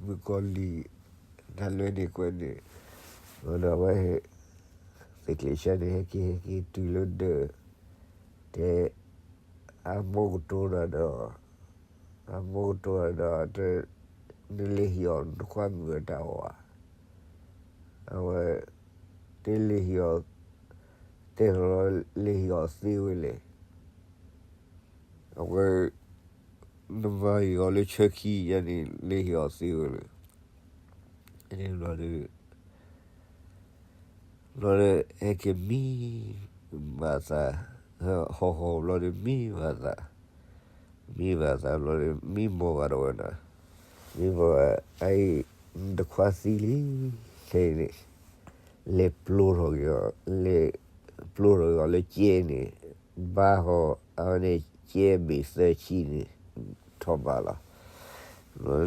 မုၣ်ကီၤလံၢ် တၢ်လဲၤန့ၢ်ကွဲန့ၣ်, ဒီးအဝဲ သုးကျိၤဆၢန့ၣ် ဟဲက့ၤဟဲက့ၤတုၤလၢဒၢး, တဲ အမိၢ်ကတိၤဒီး အမိၢ်ကတိၤဒီး နလဲၤဟ့ၣ်အီၤနခွါမုၣ်အတၢ်အီၣ်ဧါ, အဝဲ တလဲၤဟ့ၣ်အီၤ, တဲလီၤ လဲၤဟ့ၣ်အီၤသ့ဝဲလဲၣ်, အဝဲ နမၤဟ့ၣ်အီၤလၢဆၢခံယါန့ၣ် လဲၤဟ့ၣ်အီၤသ့ဝဲလဲၣ်, ဘျီဒီး ဘျီဒီး ဟဲက့ၤမံဘၣ်သး, ဟီၣ်ဟီၣ်ဘျီဒီးမံဘၣ်သး, မံဘၣ်သးဘျီဒီး မံမီၢ်ဂၤဒီးဝဲဒၣ်, မံမီၢ်ဂၤ အအံၤ နတခွါသံလံ, ခဲအံၤန့ၣ် လဲၤပျိထီၣ်က့ၤအီၤ, လဲၤပျိထီၣ်က့ၤအီၤလၢကဲန့ၣ်, ဘါဟီၣ် အဝဲန့ၣ်ကဲဘ့ၣ်သၢဆံန့ၣ် ထီၣ်ဘးလီၤ.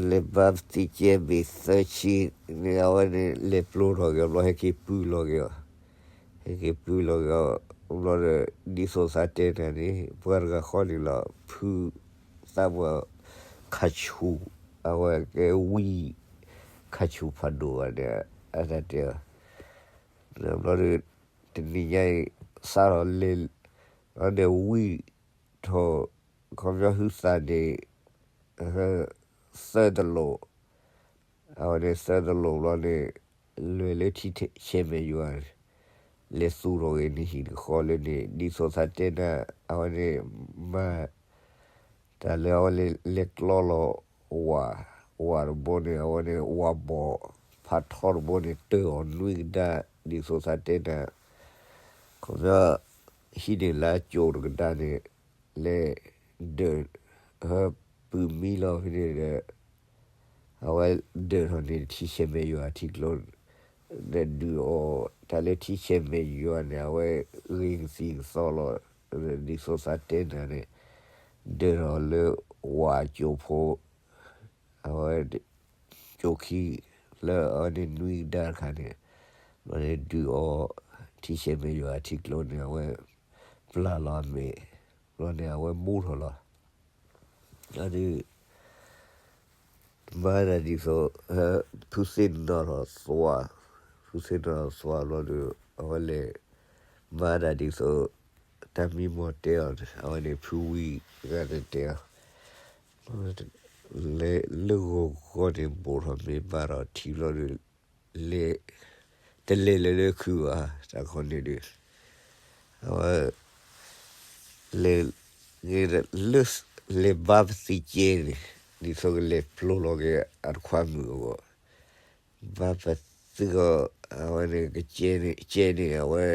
လဲၤဘါပသံကဲဘ့ၣ်သၢဆံန့ၣ် အဝဲန့ၣ်လဲၤပျိထီၣ်က့ၤအီၤဘျီ ဟဲက့ၤပုၢ်လီၤက့ၤအီၤ, ဟဲက့ၤပုၢ်လီၤက့ၤအီၤဘျီဒီး ဒ်သိးသးတဲနၤန့ၣ် ပှၤတဂၤဃီန့ၣ်လီၤ ဖုသးပှၢ်ခါဆူၣ်, အဝဲကဲဝံၣ်ခါဆူၣ်ဖးဒိၣ်ဘၣ်န့ၣ် အတၢ်တဲအီၤ, ဘျီဒီး တနံၤညါအံၤ စးထီၣ်လဲၤ, ဘျီန့ၣ်ဝံၣ်ထီၣ် ခီပညီဟုသးန့ၣ် သၢတလိာ်, အဝဲန့ၣ်သၢတလိာ်ဘျီန့ၣ် လဲၤလၢထံဆဲးမဲာ်ယွၤ, လဲၤသူၣ်ထီၣ်က့ၤနဟံၣ်နဃီလၢန့ၣ် ဒ်သိးသးတဲနၤ အဝဲန့ၣ် မၤ တၢ်လၢအဝဲလဲၤကျီလီၤဝၤ, ဝၤတဘိန့ၣ် အဝဲန့ၣ် ဝၤဘီၣ်ဖးထီတဘိန့ၣ် တၢၢ်အီၤနွံကဒါ, ဒ်သိးသးတဲနၤ ခီပညီ ဟံးန့ၢ်လၢကၠိတကဒါန့ၣ် လဲၤဒၢး ဟဲပုၢ်မံလီၤဖဲန့ၣ်ဒီး အဝဲဒၢးထီၣ်န့ၣ်ထံဆဲးမဲာ်ယွၤထံကျိန့ၣ် ဒုးအီၣ်တၢ်လၢထံဆဲးမဲာ်ယွၤန့ၣ် အဝဲဂ့ၤကသံၣ်ကသီလီၤ, ဒ်သိးသးတဲနၤန့ၣ် ဒၢးထီၣ်လၢဝၤကၠိဖိ အဝဲ ကၠိခံ လၢအဝဲန့ၣ်နွံကဒါတခါန့ၣ် ဘျီန့ၣ်ဒုးအီထံဆဲးမဲာ်ယွၤထံကျိန့ၣ် အဝဲပျၢ်လီၤအမဲာ်, ဘျီန့ၣ် အဝဲမူထီၣ်လီၤ. အဒုး မၤဒၣ်ဒ်သိး ဖုသ့ၣ်နီၣ်ထီၣ်သွါ, ဖုသ့ၣ်နီၣ်ထီၣ်သွါဘျီဒီး အဝဲလဲၤ မၤဒၣ်ဒ်သိး တၢ်မံမီၢ်တဲအီၤန့ၣ် အဝဲန့ၣ်ဖုဝံၣ်ဂၤန့ၣ်တဲအီၤ လဲၤလၢဂီၤဂီၤန့ၣ် ဘိၣ်ထီၣ်မ့ၢ်ဘၣ်ထီၣ်ထံဘျီဒီး လဲၤ တလဲၤလၢလၢခုဘၣ် တၢ်ခီန့ၣ်ဒီး အဝဲ လဲၤ လၢ လဲၤဘါပသံကဲန့ၣ် ဒ်သိးကလဲၤပျိလီၤက့ၤအတခွါမုၣ်အဂီၢ်, ဘါပသံကီး အဝဲန့ၣ်ကကဲန့ၣ် ကဲန့ၣ် အဝဲ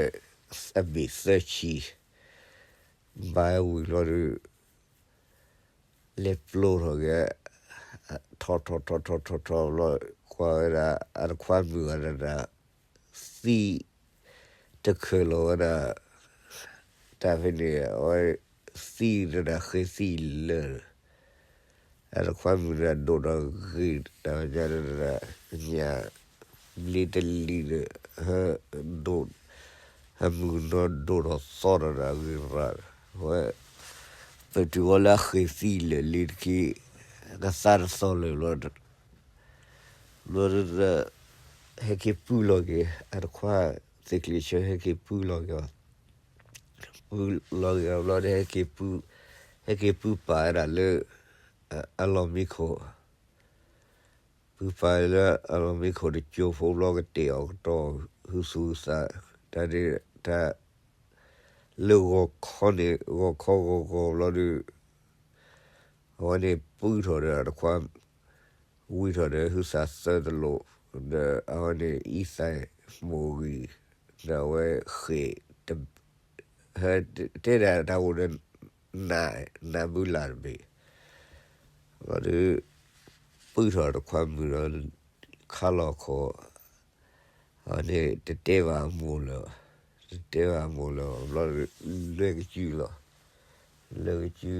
အဘ့ၣ်သၢဆံ ဘါဝံၤလီၤဒီး လဲၤပျိထီၣ်က့ၤ ထီၣ်ထီၣ်ထီၣ်ထီၣ်ထီၣ်ထီၣ်ဘျီ ကွၢ်ဝဲဒၣ် အတခွါမုၣ်ဂၤဒၣ် သံ တခၢၣ်လီၤဝဲဒၣ် တၢ်ဖဲန့ၣ် အဝဲ သံတဒၣ်ဃ့သံလၢာ် အတခွါမုၣ်တဒၣ်ဒိၣ်ဒီးဂ့ၤ တၢ်ညါတဒၣ် ညၣ် ဘျ့တလံၤဒီး ဟဲဒိၣ် ဟဲမုၢ်ကနီၤဒိၣ်ထီၣ်သီထီၣ်ဒီးအဂ့ၢ်ရၣ် အဝဲ ပ တုၤဝဲလၢအဃ့ၢ်သံလၢာ်လံတက့ၢ်, ကသါတသီလၢာ်ဘျီ, ဘျီဒီး ဟဲက့ၤပုၢ်လီၤက့ၤ အတခွါ, သ့ၣ်ကျ့ၤဆၢ ဟဲက့ၤပုၢ်လီၤက့ၤအီၤ, ပုၢ်လီၤက့ၤအီၤဘျီဒီး ဟဲက့ၤပုၢ်ပာ်ဝဲဒၣ်လၢ အလီၢ်မံခိၣ် ပုၢ်ပာ်လၢအလီၢ်မံခိၣ်တစိၤဖိဘျီ ကတဲာ်အီၤကတီၤ ဟုသူၣ်ဟုသး, တၢ်ဒ်တၢ် လၢဂီၤခီန့ၣ် ဂီၤခီဂီၤဂီၤဘျီဒီး အဝဲန့ၣ်ပုၢ်ထီၣ်ဒီးအတခွါ, ဝံၤထီၣ်ဒီးဟုသးသၢတလိာ်, ဒီးအဝဲန့ၣ်အံသးမိၢ်ဂံၢ်, ဒီးအဝဲဃ့ၢ် တဲဒၣ်တၢ်အိၣ်ဒီး နးမုၢ်လၢ်တဘ့ၣ်, ဘျီဒီး ပုၢ်ထီၣ်တခွါမုၣ်ဒီး ခါလီၤခီၣ်, အဝဲန့ၣ်တတဲဘၣ်အမိၢ်လၢၤ, တတဲဘၣ်အမိၢ်လၢၤဘၣ်ဘျီဒီး လွဲၢ်ကစုလီၤ, လွဲၢ်ကစု,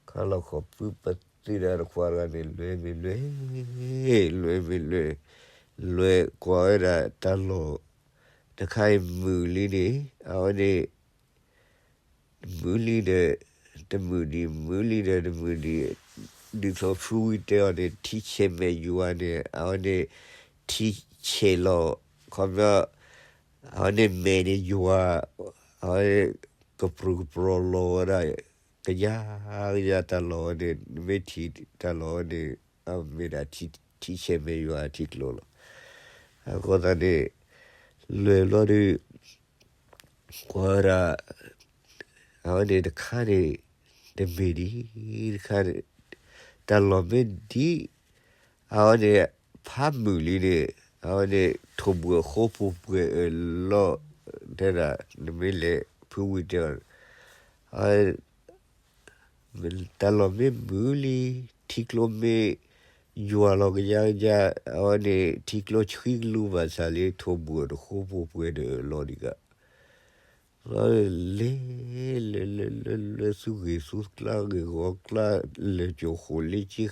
ခါလီၤခီၣ် ပုၢ်ပသ့ၣ်ဒီးတခွါတဂၤန့ၣ် လွဲၢ်မ့ၢ်လွဲၢ်, လွဲၢ်မ့ၢ်လွဲၢ်, လွဲၢ်ကွၢ်ဝဲဒၣ်တၢ်လီၢ်တခါအံၤမုာ်လံန့ၣ် အဝဲန့ၣ် မုာ်လံဒီး တမုာ်ဒံး, မုာ်လံဒီးတမုာ်ဒံး, ဒ်သိးဖုဝံတဲအီၤန့ၣ် ထံဆဲးမဲာ်ယွၤန့ၣ် အဝဲန့ၣ် ထံဆဲးလီၤ, ခီပညီ အဝဲန့ၣ်မဲာ်န့ၣ်ယွၤ, အဝဲ ကပြုၢ်ကပြီၤလီၤဝဲဒၣ် ကယၤကယၤတၢ်လီၢ်ဝဲန့ၣ် နမ့ၢ်ထံၣ်တၢ်လီၢ်ဝဲန့ၣ် အမ့ၢ်ဒၣ်ထံဆဲးမဲာ်ယွၤထံကျိလီၤ. အဃိသတးန့ၣ် လွဲၢ်ဘျီဒီး ကွၢ်ဝဲဒၣ် အဝဲန့ၣ်တခါန့ၣ် တမ့ၢ်ဒံး, တခါန့ၣ် တၢ်လီၢ်မ့ၢ်ဒံး အဝဲန့ၣ် ဖးမုာ်လံန့ၣ် အဝဲန့ၣ် ထိၣ်ဘှဲၣ်ဃိပှဲၤပှဲၤအၢၣ်လီၤ တဲဒၣ် နမ့ၢ်လဲၤဖုဝံတဲအီၤ တၢ်လီၢ်မ့ၢ်မုာ်လံ, ထံကျိမ့ၢ်ယွၤလီၤကယါကယါ, အဝဲန့ၣ် ထံကျိဆှံကလူးဘၣ်ဆၣ်လံ ထိၣ်ဘှဲၣ်တဃိပှဲၤပှဲၤဒီးအၢၣ်လီၤဒံးက လဲၤ လဲၤ လဲၤ လဲၤ လဲၤ သူၣ်ဂ့ၤသူၣ်ကျါ ဂ့ၢ်ဂီၤကျါ, လဲၤကၠိၣ်ဃိၣ်လၢကၠ့ဃ့ လဲၤကမဲာ်လၢဆဲးကျီ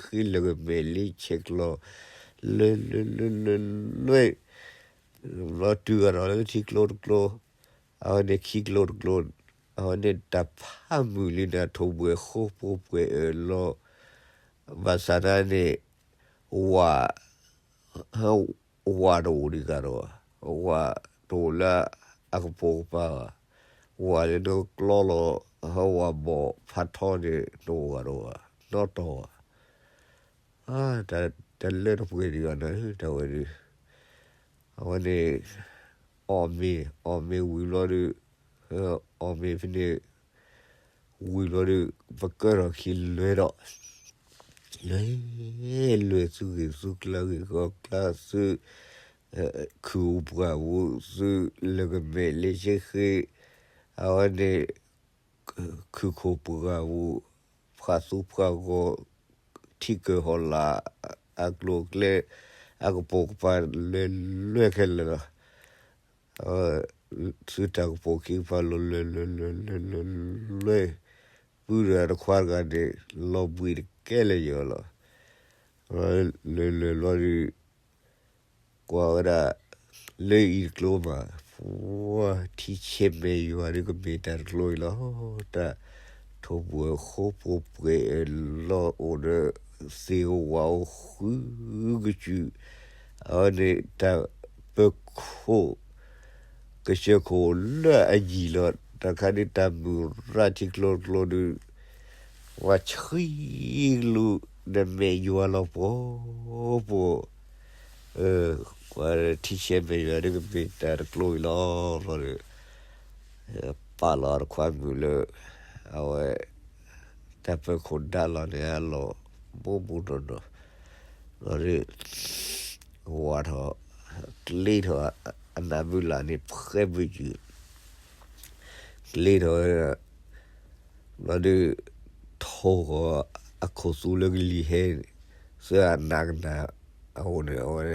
ၤ, လဲၤ လဲၤ လဲၤ လဲၤ လဲၤ ဘျီတုၤဂၤဒီးလၢထံကျိတကျိ, အဝဲန့ၣ်ခံကျိတကျိ, အဝဲန့ၣ်တၢ်ဖးမုာ်လံန့ၣ် ထိၣ်ဘှဲၣ်ဃိပှဲၤပှဲၤအၢၣ်လီၤ, ဘၣ်ဆၣ်န့ၣ် ဝၤ ဝၤတအိၣ်ဒံးကဒီး, ဝၤတအိၣ်လၢအကပိာ်ကပၤဘၣ်, ဝၤလၢနကျီလီၤ ဟဲဝၤဘီၣ်ဖးထီန့ၣ် တအိၣ်ဂၤဒီးဘၣ်, နီတီၢ်ဘၣ်, တၢ်လၢတပှဲၤဒံးဘၣ်န့ၣ် တၢ်ဝဲဒၣ်, အဝဲန့ၣ် အီၣ်မ့ၤ အီၣ်မ့ၤဝံၤဘျီဒီး, အီၣ်မ့ၤဖဲန့ၣ် ဝံၤဘျီဒီး ပကၢထီၣ်ခံလွဲၢ်ဒီး, လွဲၢ် လွဲၢ်သူၣ်ဂ့ၤသူၣ်ကျါ ဂ့ၢ်ဂီၤကျါ သု ခုၣ်ပှၢ်ပူၤ သု လဲၤကမဲာ်လၢဆဲးဃ့, အဝဲန့ၣ် ခုၣ်ခိၣ်ပှၢ်ပူၤ ဖှၤသူဖှၤဂီၤ ထံကၢၢ်ဟီၣ်လာ် အကျိၤအကျဲ အကပိာ်ကပၤ လဲၤလွဲၢ်ခဲလၢာ်လီၤ. သုတၢ်ကပိာ်ခံကပၤလီၤ လဲၤ လဲၤ လဲၤ လဲၤ လဲၤ လဲၤ ပုၢ်ဒီးတခွါတဂၤန့ၣ် လီၤဘှံးတကဲလၢာ်ယီၤလီၤ. လဲၤ လဲၤ လဲၤ လဲၤ ကွၢ်ဝဲဒၣ် လၢအံၤတကျိမး ပှၤ ထံဆဲးမဲာ်ယွၤဒီးကမ့ၢ်တၢ်တကျိအံၤလီၤ. တၢ်ထိၣ်ဘှဲၣ်ဃိပှဲၤပှဲၤအၢၣ်လီၤအိၣ်ဒီး သ့ၣ်ဝါအိၣ်ဃုကစုာ်, အဝဲန့ၣ်တၢ်ပၢၤခိၣ် ကစၢၢ်ခိၣ်လၢအယံၤလီၤ. တၢ်ခါဒ်တၢ်မုၢ်ရၣ်ထံကျိတကျိဒီး ဝၤဆှံကလူး နမဲာ်ယွၤလီၤပှီၤပှီၤ, ကွၢ်ထံဆဲးမဲာ်ယွၤဒီးကမ့ၢ်တၢ်တကျိအံၤလီၤ. ဘျီဒီး ပာ်လီၤတခွါမုၣ်လၢ အဝဲ တၢ်ပၢၤခိၣ်ဒါလီၤန့ၣ် အလီၢ် ဘူးဘူးနီၢ်နီၢ်, ဘျီဒီး ဝၤထီၣ် ကျ့ထီၣ် အနၢ်မုၢ်လၢ်န့ၣ် ဖှဲဘုၣ်ယုၢ် ကျ့ထီၣ်ဝဲဒၣ်, ဘျီဒီး ထိၣ်ဃီၤ အခိၣ်သူလၢကလံၤဟဲန့ၣ် သၢအနးကနး အအိၣ်န့ၣ် အဝဲ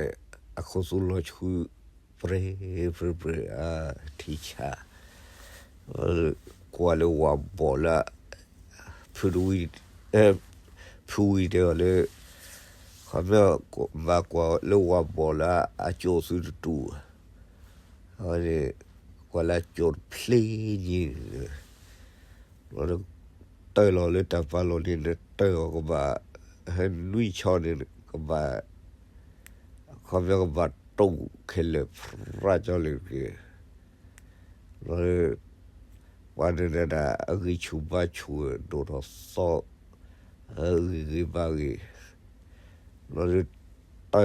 အခိၣ်သူလီၤဆှု ပြဲပြဲပြဲ အထံဆး ကွၢ်လၢဝၤဘီၣ်လၢ ဖုတဝံၤ ဖုဝံၤတဲအီၤလၢ ခီပညီ မၤကွၢ်လၢဝၤဘီၣ်လၢအကၠိၣ်သုတတူၢ်, အဝဲန့ၣ် ကွၢ်လၢအကၠိၣ်တဖျ့ညံၤန့ၣ် ဘျီဒီး နတၢၢ်လီၤလၢတၢ်ပာ်လီၤန့ၣ် နတၢၢ်အီၤကဘၣ် ဟဲနွံဆီန့ၣ် ကဘၣ် ခီပညီကဘၣ်တိၢ်ခဲလၢာ် ဖြးကၠီလံတက့ၢ်. ဘျီဒီး ပှၤန့ၣ်ဒၣ် အဂံၢ်ဆူၣ်ဘါဆူၣ် ဒိၣ်ထီၣ်သီ ဂ့ၤဂ့ၤဘၣ်ဂ့ၤ ဘျီဒီး တၢၢ်လီၤ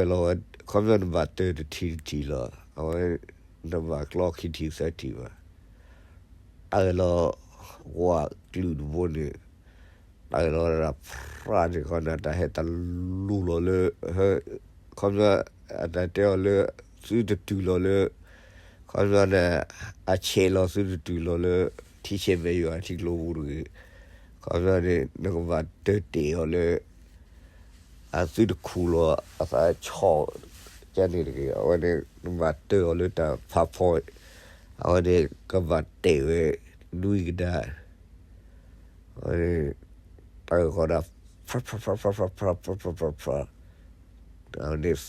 ဝဲ ခီပညီနဘၣ်တၢၢ်တထံၣ်တထံၣ်လီၤ. အဝဲ နဘၣ်ကျီခံထံၣ်သၢထံၣ်ဘၣ်. တၢၢ်လီၤ ဝးကလုာ်တဘိန့ၣ် တၢၢ်လီၤဝဲဒၣ် ဖြးန့ၣ် ခီန့ၣ် တၢ်ဟဲတလူၤလီၤလၢ ခီပညီ အတၢ်တဲအီၤလၢ သုတတုၤလီၤလၢ ခီပညီန့ၣ် အဆဲးလီၤသုတတုၤလီၤလၢ ထံဆဲးမဲာ်ယွၤထံကျိပူၤတဂ့ၤ. ခီပညီန့ၣ် နကဘၣ်တၢၢ်တ့ၢ်အီၤလၢ အသုတခူၣ်လီၤအသးဆီၣ် ကန့ၣ်တဂ့ၤ. အဝဲန့ၣ် နဘၣ်တၢၢ်အီၤလၢတၢ်ဖးဖီ အဝဲန့ၣ် ကဘၣ်တဲာ်ဝဲ နွံကဒါ အဝဲန့ၣ် တၢၢ်ဃီဒၣ် ဖြး ဖြး ဖြး ဖြး ဖြး ဖြး ဖြး ဖြး အဝဲန့ၣ်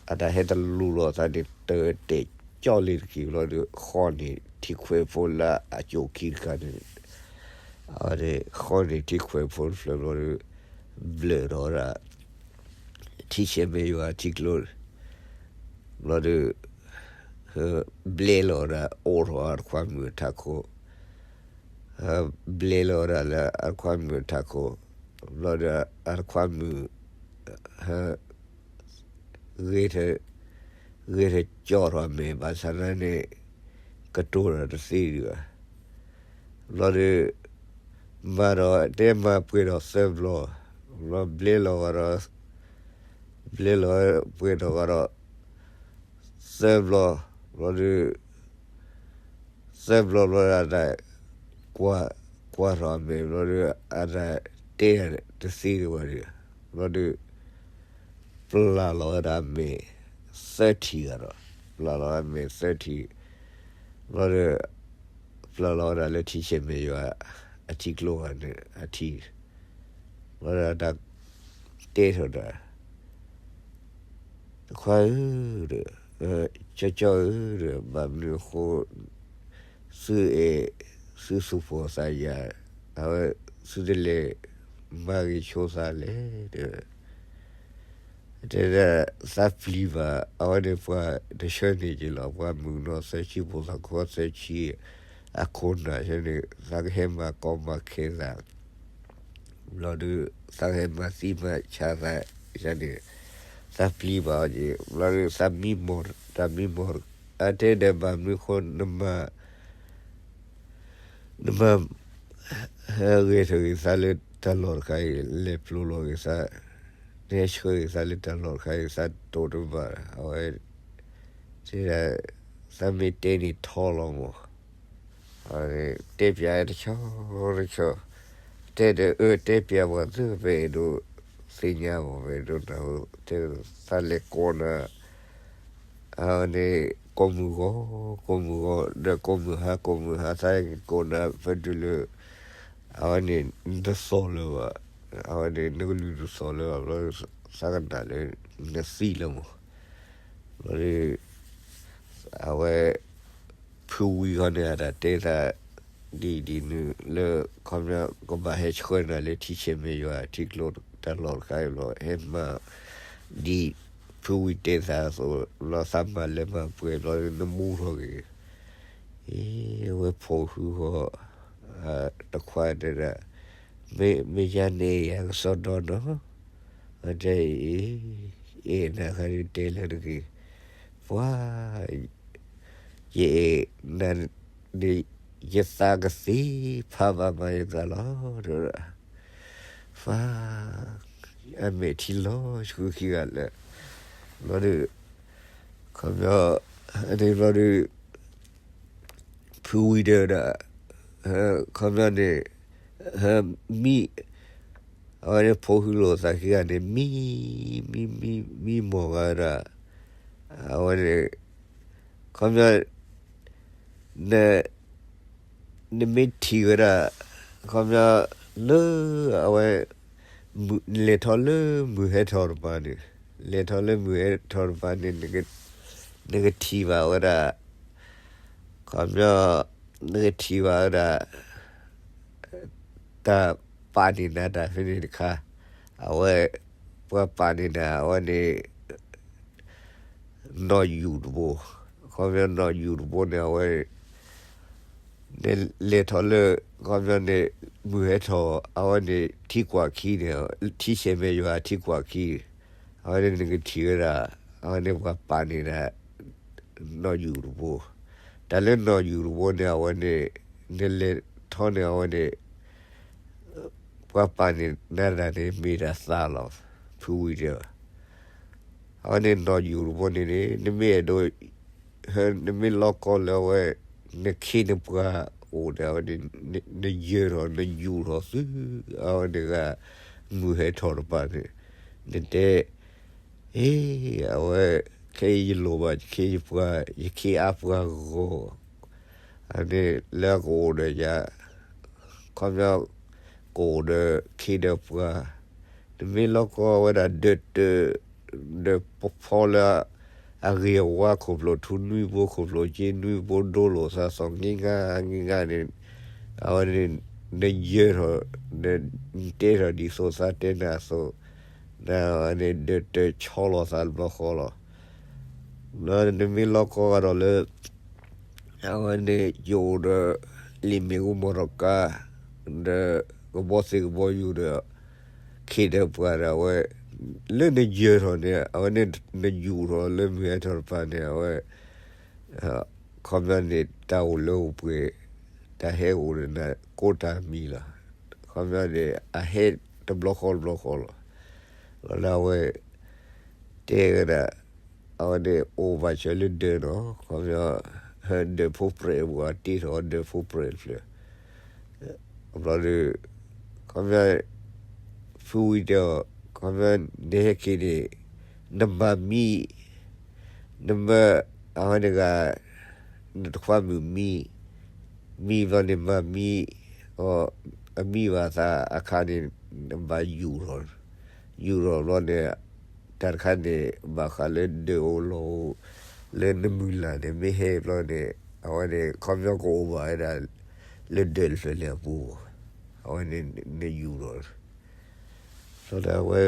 အတၢ်ဟဲတလူၤလီၤအသးန့ၣ် တၢၢ်တဲာ်ကၠီလံတက့ၢ်. ဘျီဒီး ဃီန့ၢ်ထံခွဲးဖိလၢအကိာ်ခံတခါန့ၣ် အဝဲန့ၣ် ဃီန့ၢ်ထံခွဲးဖိတဖျၢၣ်ဘျီဒီး ဘျၢၣ်ထီၣ်ဝဲဒၣ် ထံဆဲးမဲာ်ယွၤထံကျိ ဘျီဒီး ဘျဲလီၤဝဲဒၣ် အိးထီၣ်အတခွါမုၣ်အထးခိၣ် ဘျဲလီၤဝဲဒၣ်လၢအတခွါမုၣ်အထးခိၣ် ဘျီဒီးအတခွါမုၣ် ဂ့ၤထီၣ် ဂ့ၤထီၣ်ကၠီထီၣ်အမဲာ် ဘၣ်ဆၣ်သနာ်န့ၣ် ကတိၤတၢ်တသ့ဒံးဘၣ်. ဘျီဒီး မၤဒီး တဲမၤပှဲၤဒီးသၢဘျီ, ဘျီဘျဲလီၤဂာ်ဒီး ဘျဲလီၤပှဲၤထီၣ်ဂာ်ဒီး သၢဘျီ, ဘျီဒီး သၢဘျီဘျီဒီး တၢ် ကွၢ် ကွၢ်ထီၣ်အမဲာ်ဘျီဒီး အတၢ်တဲတသ့ဒံးဘၣ်ဒီး ဘျီဒီး ပျၢ်လီၤဝဲဒၣ်အမဲာ်သၢထံၣ်ဂာ်ဒီး ပျၢ်လီၤဝဲအမဲာ်သၢထံၣ် ဘျီဒီး ပျၢ်လီၤဝဲဒၣ်လၢထံဆဲးမဲာ်ယွၤ အထံကျိဂၤန့ၣ် အထံၣ် ဘျီဒီးတၢ်တဲထီၣ်ဒီး တခွါဧၢ, ကၠီကၠီဧၢ, ဘၣ်မနုၤအဃိ သုအဲၣ် သုသူၣ်ဖှီၣ်သးယာ် အဝဲ သုတလဲၤမၤဂ့ၤဆိသးလဲၣ်, တဲဒၣ် သးပျံၤဘၣ်, အဝဲန့ၣ်ပှၤတဆှၢန့ၢ်က့ၤလီၤ, ပှၤမုၣ်ကနီၤသၢဆံ ဖိသၣ်ခွါသၢဆံ အခိၣ်နၢ်ဆၢန့ၣ် သးကဟဲမၤကီမၤခဲသး ဘျီဒီး သးကဟဲမၤသံမၤဆါသးန့ၣ် သးပျံၤဘၣ်အီၤက့ၤ, ဘျီဒီး သးမံမီၢ် တၢ်မံမီၢ် အတဲဒၣ်ဘၣ်မနုၤအဃိ နမၤ နမၤ ဟဲဂဲၤထၢၣ်ဂ့ၤသးလၢတၢ်လီၢ်တခါအံၤ လဲၤပျိလီၤဂ့ၤသး, နဟဲဆှၢဂ့ၤသးလၢတၢ်လီၢ်တခါအံၤ သးတိၢ်တဘၣ်, အဝဲ တဲဒၣ် သးမ့ၢ်တဲန့ၣ်ထီလီၤမး တဲပၠးတဆီတဆီ, တဲဒီးအၢ တဲပၠးပှၤသ့ ပအဲၣ်ဒိးသ့ၣ်ညါမး ပအဲၣ်ဒိးနၢ်ဟူ, တဲသးလဲၤကိးနၤ, အဝဲန့ၣ် ကိးမုၢ်ဂီၤ ကိးမုၢ်ဂီၤ ဒီးကိးမုၢ်ဟါ ကိးမုၢ်ဟါ သးက့ၤကိးနၤ ဖဲတုၤလၢ အဝဲန့ၣ် နတသီၣ်လၢၤဘၣ်, အဝဲန့ၣ် နကလုၢ်တသီၣ်လၢၤဘၣ် ဘျီ သးကနၣ်လၢ နသံလၢၤမး, ဘျီဒီး အဝဲ ဖုဝံၤခီန့ၣ် အတၢ်တဲသး ဒ်ဒ်နုၤလၢ ခီပညီ ကဘၣ်ဟဲဆှၢနၤလၢထံဆဲးမဲာ်ယွၤ ထံကျိတၢ်လီၢ်တခါအံၤဘျီ ဟဲမၤ ဒ်ဖုဝံၤတဲသးအသိး ဘျီသးမၤလၢမၤပှဲၤဘျီ နမူထီၣ်က့ၤ အ့ အဝဲဖိးဟုဃီ တခွါတဲဒၣ် မ့ၢ် မ့ၢ်ယၤန့ၣ် ယကစီဒီနီၤ, အတဲအံၤ အဲၣ်နၤခါဒုးတဲလၢတဂ့ၤ, ပှၤ ယအဲၣ်နၤန့ၣ် ယသးကသ့ဖးဘၣ်မၤယသးလီၤ တဲဝဲဒၣ်, ပှၤ အမဲာ်ထံလီၤဆှုခံဂၤလၢာ်, ဘျီဒီး ခီပညီ န့ၣ်ဘျီဒီး ဖုဝံၤတဲဝဲဒၣ် ခီပညီန့ၣ် မံ အဝဲန့ၣ်ဖိးဟုလိာ်သးခံဂၤန့ၣ် မံ မံ မံ မံမီၢ်ဂၤဝဲဒၣ် အဝဲန့ၣ် ခီပညီ န နမ့ၢ်ထံၣ်ဝဲဒၣ် ခီပညီ လၢ အဝဲ လဲၤထီၣ်လၢမုၢ်ဟဲထီၣ်တပၤန့ၣ် လဲၤထီၣ်လၢမုၢ်ဟဲထီၣ်တပၤန့ၣ် နကထံၣ်ဘၣ်ဝဲဒၣ် ခီပညီ နကထံၣ်ဘၣ်ဝဲဒၣ် တၢ် ပှၤပာ်န့ၢ်နၤတၢ်ဖဲန့ၣ်တခါ, အဝဲ ပှၤပာ်န့ၢ်နၤ အဝဲန့ၣ် နီၢ်ယူၢ်တဘိ, ခီပညီနီၢ်ယူၢ်တဘိန့ၣ် အဝဲ နလဲၤထီၣ်လၢ ခီပညီန့ၣ် မုၢ်ဟဲထီၣ် အဝဲန့ၣ်ထံကွၢ်ခံန့ၣ်, ထံဆဲးမဲာ်ယွၤထံကွၢ်ခံန့ၣ်, အဝဲန့ၣ်နကထံၣ်ဝဲဒၣ် အဝဲန့ၣ်ပှၤပာ်န့ၢ်ဒၣ် နီၢ်ယူၢ်တဘိ, တၢ်လၢနီၢ်ယူၢ်တဘိန့ၣ် အဝဲန့ၣ် နလဲၤထီၣ်န့ၣ် အဝဲန့ၣ် ပှၤပာ်န့ၢ်နၤတၢ်န့ၣ် မ့ၢ်တၢ်သးလီၤ, ဖုဝံၤတဲ, အဝဲန့ၣ်နီၢ်ယူၢ်တဘိန့ၣ်န့ၣ် နမ့ၢ်အဲၣ်ဒိး နမ့ၢ်လီၤကီလၢအဝဲ နခ့နပှၤအိၣ်ဒီး အဝဲန့ၣ် နယၢၤထီၣ် နယူၢ်ထီၣ်သု အဝဲန့ၣ်ဂၤ မုၢ်ဟဲထီၣ်တပၤန့ၣ် နတဲ အ့ အဝဲ ခဲအံၤယလိၣ်ဘၣ်ယခ့ယပှၤ ယခ့အါပှၤဂီၢ်, အန့ၣ်လၢကအိၣ်ဒီးယၤ ခီပညီ ကအိၣ်ဒီးခ့ဒီးပှၤ, နမ့ၢ်လီၤကီဝဲဒၣ်ဒၢးတၢး ဒီးပဖီလၢ အဂ့ၤအဝါခိၣ်ဖျိၣ်ထူနွံဘိ ခိၣ်ဖျိၣ်က့နွံဘိဒိလိာ်သးသီၣ် င့ၤငါင့ၤငါန့ၣ်, အဝဲန့ၣ် နယၢၤထီၣ် နတဲထီၣ်ဒ်သိးသးတဲနၤအသိး, နန့ၣ်ဒၢးတၢးဆီလီၤသးတဘျီဃီလီၤ. နမ့ၢ်လီၤကီဂၤဒီးလၢ အဝဲန့ၣ်ယအိၣ်ဒီး လံာ်မ့ၣ်အူမီၢ်ထီၣ်ကါ ဒီးကဘီသ့ၣ်ကဘီယူၤဒီး ခ့ဒီးပှၤဒီးအဝဲ လၢနယၢၤထီၣ်န့ၣ် အဝဲန့ၣ်နယူၢ်ထီၣ်လၢမုၢ်ဟဲထီၣ်တပၤန့ၣ် အဝဲ ခီပညီန့ၣ် တၢ်အိၣ်လၢအိၣ်ပှဲၤ တၢ်ဟဲအိၣ်ဒီးနၤကိးတၢ်မံၤလီၤ. ခီပညီန့ၣ် အဟဲတဘျီဃီတဘျီဃီလီၤ. လီၤလၢအဝဲ တဲဝဲဒၣ် အဝဲန့ၣ်အိၣ်ဘၣ်စၢၤလၢဒၢးနီၤ ခီပညီ ဒၢးဖိပြဲးပူၤ အတ့ထီၣ်ဒၢးဖိပြဲးတဖျၢၣ် ဘျီဒီး ခီပညီ ဖုဝံၤတဲအီၤ ခီပညီ နဟဲက့ၤန့ၣ် နမၤမံ နမၢ အဝဲန့ၣ်ဂၤ နတခွါမုၣ်မံ မံဘျီန့ၣ်မၤမံ အမံဘၣ်သးအခါန့ၣ် နဘၣ်ယူၢ်ထီၣ် ယူၢ်ထီၣ်ဘျီန့ၣ် တၢ်တခါန့ၣ် ဘၣ်ဃးလၢဒၢးအိၣ်လီၢ်အိၣ် လၢနမုၢ်လၢ်န့ၣ် မ့ၢ်ဟဲဘျီန့ၣ် အဝဲန့ၣ် ခီပညီကအိၣ်ဘၣ်ဝဲဒၣ် လၢဒၢးတဖျၢၣ်န့ၣ်အပူၤ အဝဲန့ၣ် နယူၢ်ထီၣ် ဘျီဒီးအဝဲ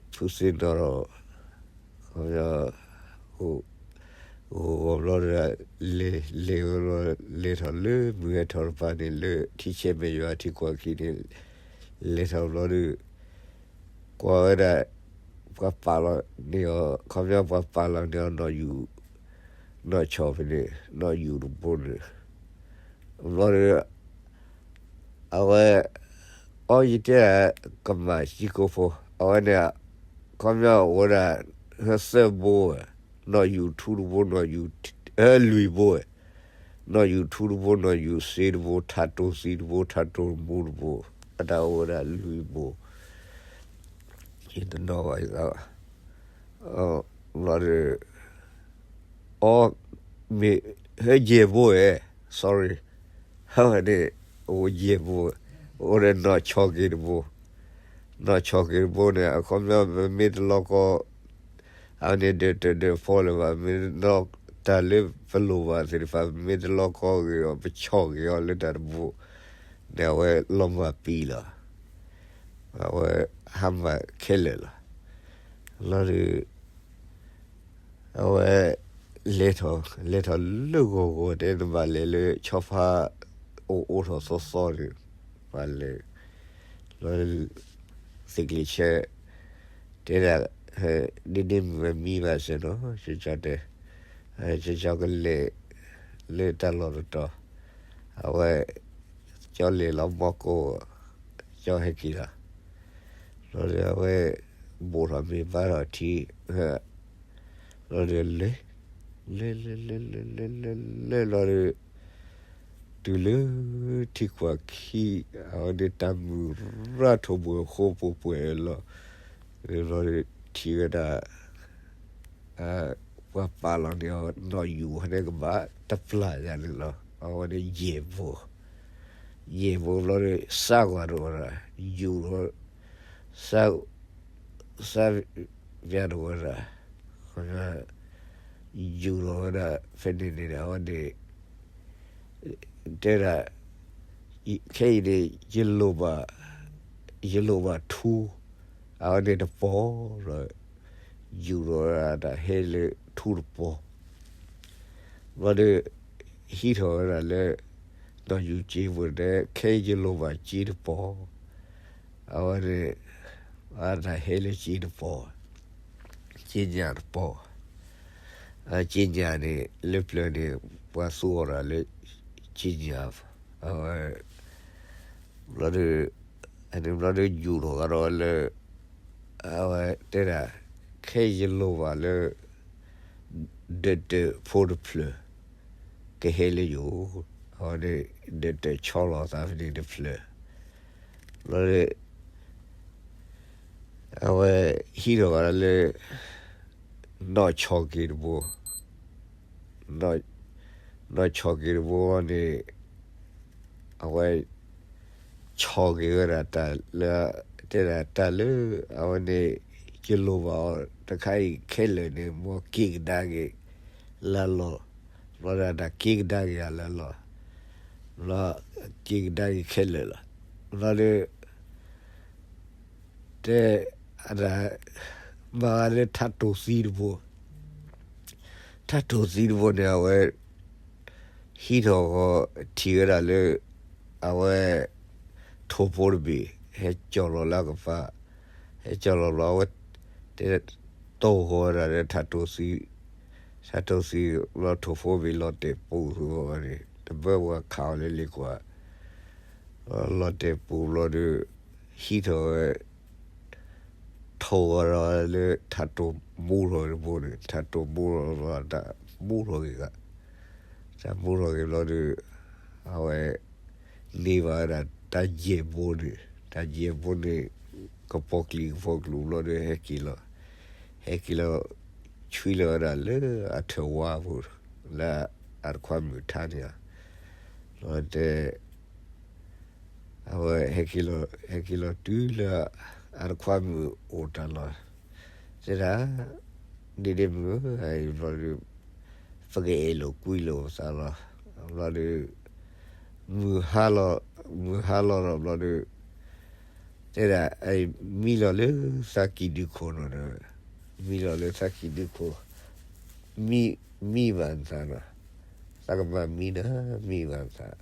ဖုသ့ၣ်နီၣ်ထီၣ် ခီပညီ ဂီၤဂီၤဘျီဒီး လဲၤ လဲၤဝဲဘျီ လဲၤထီၣ်လၢမုၢ်ဟဲထီၣ်တပၤန့ၣ် လၢထံဆဲးမဲာ်ယွၤထံကွၢ်ခံန့ၣ် လဲၤထီၣ်ဘျီဒီး ကွၢ်ဝဲဒၣ် ပှၤပာ်လီၤန့ၢ်အီၤ ခီပညီပှၤပာ်လီၤန့ၢ်အီၤ နီၢ်ယူၢ် နီၢ်ဆီၣ်ဖဲန့ၣ် နီၢ်ယူၢ်တဘိန့ၣ် ဘျီဒီး အဝဲ အီ ယတဲ ကမၣ်စံကိဖိ အဝဲန့ၣ် ခီပညီအိၣ်ဝဲဒၣ် သၢဘိဝဲ နီၢ်ယူၢ်ထူတဘိ နီၢ်ယူၢ် လွံၢ်ဘိဝဲ နီၢ်ယူၢ်ထူတဘိ နီၢ်ယူၢ်စ့တဘိ ထးတိၢ်သံတဘိ ထးတိၢ်မူတဘိ အတၢ်အိၣ်ဝဲဒၣ်လွံၢ်ဘိ ယတနီၣ်ဘၣ် ဘျီဒီး အီ မ့ၢ် ဟဲယဲၢ်ဘိဝဲ sorry ဟဲဝဲန့ၣ် အိၣ်ယဲၢ်ဘိဝဲ အိၣ်ဒီးနီၢ်ဆီၣ်က့ၤတဘိ နီၢ်ဆီၣ်က့ၤတဘိန့ၣ် အခီပညီ ပမ့ၢ်တလီၤကီ အဝဲန့ၣ်ဒၢးတၢးဒၢးဖီလၢၤဘၣ် မ့ၢ်တလီၤ တၢ်လၢပလိၣ်ဘၣ်သ့ၣ်တဖၣ် ပမ့ၢ်တလီၤကီဂ့ၤအီၤ ပဆီၣ်ဂ့ၤအီၤလၢတၢ်တဘိ န့ၣ်အဝဲလီၤမၢ်ပံလီၤ အဝဲဟးမၢ်ခဲလၢာ်လီၤ. လီၤဒီး အဝဲ လဲၤထီၣ် လဲၤထီၣ်လၢဂီၤဂီၤတဲနဘၣ်လဲၤလၢဆီဖါ အိၣ်အိၣ်ထီၣ်သီသီန့ၣ် ဘၣ်လဲၤ လီၤ သုးကလံၤဆဲ တဲဒၣ် ဒ်န့ၣ်မ့ၢ်မံဘၣ်စၢၤနီၤ ကၠီတဲ ကၠီကလဲၤ လၢတၢ်လီၢ်တတီၤ အဝဲ ကၠီလဲၤလီၤမီၢ်ကိၢ် ကၠီဟဲက့ၤလီၤ လီၤဒီးအဝဲ ဘိၣ်ထီၣ်မ့ၤဘါထီၣ်ထံ လီၤဒီးလဲၤ လဲၤ လဲၤ လဲၤ လဲၤ လဲၤ လဲၤ လဲၤ လီၤဒီး တုၤလၢထံကွၢ်ခံ အဝဲန့ၣ်တၢ်မုၢ်ရၢ်ထိၣ်ဘှဲၣ်ဃိပှဲၤပှဲၤလီၤ လီၤဒီးထံၣ်ဝဲဒၣ် ပှၤပာ်လီၤန့ၢ်အီၤ နီၢ်ယူၢ်ဟဲန့ၣ်ကဘၣ်တပျၢ်ယၤန့ၣ်လီၤ အဝဲန့ၣ်ယဲၢ်ဘိ ယဲၢ်ဘိလီၤဒီး စးကွၢ်တဝဲဒၣ် ယူၢ်လီၤ စး စး ပျၢ်တဝဲဒၣ် ယူၢ်လီၤဝဲဒၣ် ဖဲန့ၣ်န့ၣ် အဝဲန့ၣ် တဲဒၣ် ခဲအံၤန့ၣ် ယလိၣ်ဘၣ် ယလိၣ်ဘၣ်ထူ, အဝဲန့ၣ်တပီၤ, ယူာ်ထီၣ်ဝဲဒၣ်တၢ်ဟဲလၢထူတပီၤ, ဘျီဒီး ဟံးထီၣ်ဝဲဒၣ်လၢ နီၢ်ယူာ်စ့ပူၤန့ၣ် ခဲအံၤယလိၣ်ဘၣ်စ့တပီၤ, အဝဲန့ၣ် အတၢ်ဟဲလၢစ့တပီၤ, စ့ညၣ်တပီၤ, စ့ညၣ်န့ၣ် လၢပျၢၤန့ၣ် ပှၤသူအီၤတၢ်လၢ စ့ညၣ်, အဝဲ ဘျီဒီး အန့ၣ်ဘျီဒီးယူာ်ထီၣ်ကဒီးလၢ အဝဲတဲဒၣ် ခဲအံၤယလိၣ်ဘၣ်လၢ ဒၢးတၢးဖိတဖျၢၣ် ကဟဲလၢယအိၣ်, အဝဲန့ၣ် ဒၢးတၢးဆီလီၤသးဖဲန့ၣ်တဖျၢၣ်, ဘျီဒီး အဝဲဟံးထီၣ်ကဒီးလၢ နီၢ်ဆီၣ်က့ၤတဘိ, နီၢ်ဆီၣ်က့ၤတဘိန့ၣ် အဝဲ ဆီၣ်က့ၤဝဲဒၣ်တၢ်လၢ တဲဒၣ်တၢ်လၢ အဝဲန့ၣ် ယလိၣ်ဘၣ်အီၤတခါအံၤခဲလၢာ်န့ၣ် မ်က့ၤကဒါက့ၤလၢလီၢ်, ဘျီဒၣ်တၢ်က့ၤကဒါက့ၤယၤလၢလီၢ်, ဘျီက့ၤကဒါက့ၤခဲလၢာ်လီၤ, ဘျီဒီး တဲ အတၢ် မၤဂၤလၢထးတိၢ်သံတဘိ, ထးတိၢ်သံတဘိန့ၣ် အဝဲ ဟံးထီၣ်ဃီၤထံၣ်ဝဲဒၣ်လၢ အဝဲ ထိၣ်ဖိတဘ့ၣ် ဟဲကၠီၣ်လီၤလၢအကပၤ, ဟဲကၠီၣ်လီၤဘျီ အဝဲ တဲ တီၢ်ဃီၤဝဲဒၣ်လၢထးတိၢ်သံ, ထးတိၢ်သံဘျီထိၣ်ဖိဘ့ၣ်လီၤတဲာ်ပူၤဝဲန့ၣ် တဘၢပှၤခးအီၤလၢလ့ၣ်ကွၢ် လီၤတဲာ်ပူၤဘျီဒီး ဟံးထီၣ်ဝဲ ထိၣ်ဝဲဒီးလၢထးတိၢ်မူထီၣ်တဘိန့ၣ် ထးတိၢ်မူထီၣ်ဘျီ တၢ်မူထီၣ်က့ၤဂၤ, တၢ်မူထီၣ်က့ၤဘျီဒီး အဝဲ န့ၢ်ဘၣ်ဝဲဒၣ်တၢ်ယဲၢ်ဘိန့ၣ် တၢ်ယဲၢ်ဘိန့ၣ် ကပီၤကျံၤကပီၤကျိၤဘျီဒီး ဟဲက့ၤလီၤ, ဟဲက့ၤလီၤ ဆွံလီၤဝဲဒၣ်လၢအထၢၣ်ဝါပူၤ လၢအတခွါမုၣ်ထါန့ၣ်ဧါ, လီၤတဲ အဝဲ ဟဲက့ၤလီၤတုၤလၢ အတခွါမုၣ်အိၣ်တၢ်လီၢ်, တဲဒၣ် ဒ့ဒ့မုၣ်ဧၢ အံၤဘျီဒီး ပကအဲၣ်လိာ်ကွံလိာ်ပသးလီၤ, ဘျီဒီး မုၢ်ဟါလီၤ မုၢ်ဟါလီၤဒီးဘျီဒီး တဲဒၣ် အံၤ မံလီၤလၢသးကံၢ်ဒုခိၣ်နီၤဒီး မံလီၤလၢသးကံၢ်ဒုခိၣ် မံ မံဘၣ်နသးနီၤ, သးကမၤမံနၤ မံဘၣ်နသး,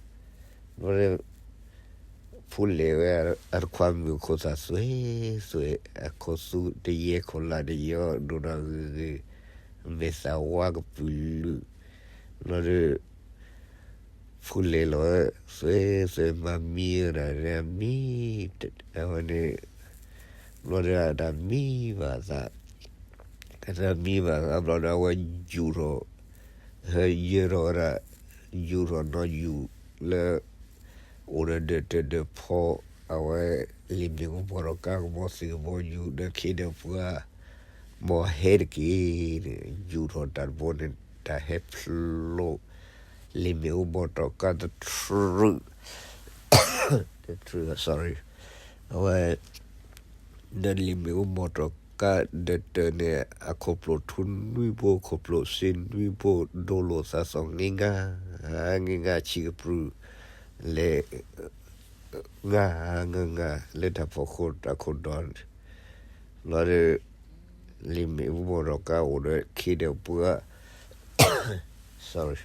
ဘျီဒီး ဖူလဲၣ်ဝဲ အတခွါမုၣ်အခိၣ်သၣ်သွဲၣ်သွဲၣ် အခိၣ်သူတယဲၢ်ခိၣ်လၢ်တယဲၢ် ဒိၣ်ဒီးဂ့ၤဂ့ၤ မဲာ်သၣ်ဝါကပုာ်လုာ်, ဘျီဒီး ဖူလဲၣ်လီၤ သွဲၣ်သွဲၣ်မၤမံဝဲဒၣ် မံ အဝဲန့ၣ် ဘျီဒီးတၢ်မံဘၣ်သး, တၢ်မံဘၣ်သးဘျီဒီး အဝဲယူာ်ထီၣ် ဟဲယၢထီၣ်ဝဲဒၣ် ယူာ်ထီၣ်နီၢ်ယူာ်လၢ အိၣ်ဒီးဒၢးတၢးဒၢးဖီ အဝဲ လံာ်မ့ၣ်အူဘီၣ်ထီၣ်ကါ ကဘီသ့ၣ်ကဘီယူၤ ဒီးခ့ဒီးပှၤ မ်ဟဲတက့ၢ်န့ၣ် ယူာ်ထီၣ်တၢ်တဘိန့ၣ် တၢ်ဟဲဖျိ လံာ်မ့ၣ်အူဘီၣ်ထီၣ်ကါတထြုး တထြုး sorry အဝဲ ဒီးလံာ်မ့ၣ်အူဘီၣ်ထီၣ်ကါဒၢးတၢးန့ၣ် အခိၣ်ဖျိၣ်ထူနွံဘိ ခိၣ်ဖျိၣ်စ့နွံဘိ ဒိလိာ်သးသီၣ် င့ငါ င့ငါဆံးကပြုၢ် လဲၤ ငါ ငါ ငါ လၢတၢ်ဖီခိၣ်တၢ်ခိၣ်ဒီး ဘျီဒီး လံာ်မ့ၣ်အူဘီၣ်ထီၣ်ကါအိၣ်ဒီးခ့ဒီးပှၤ sorry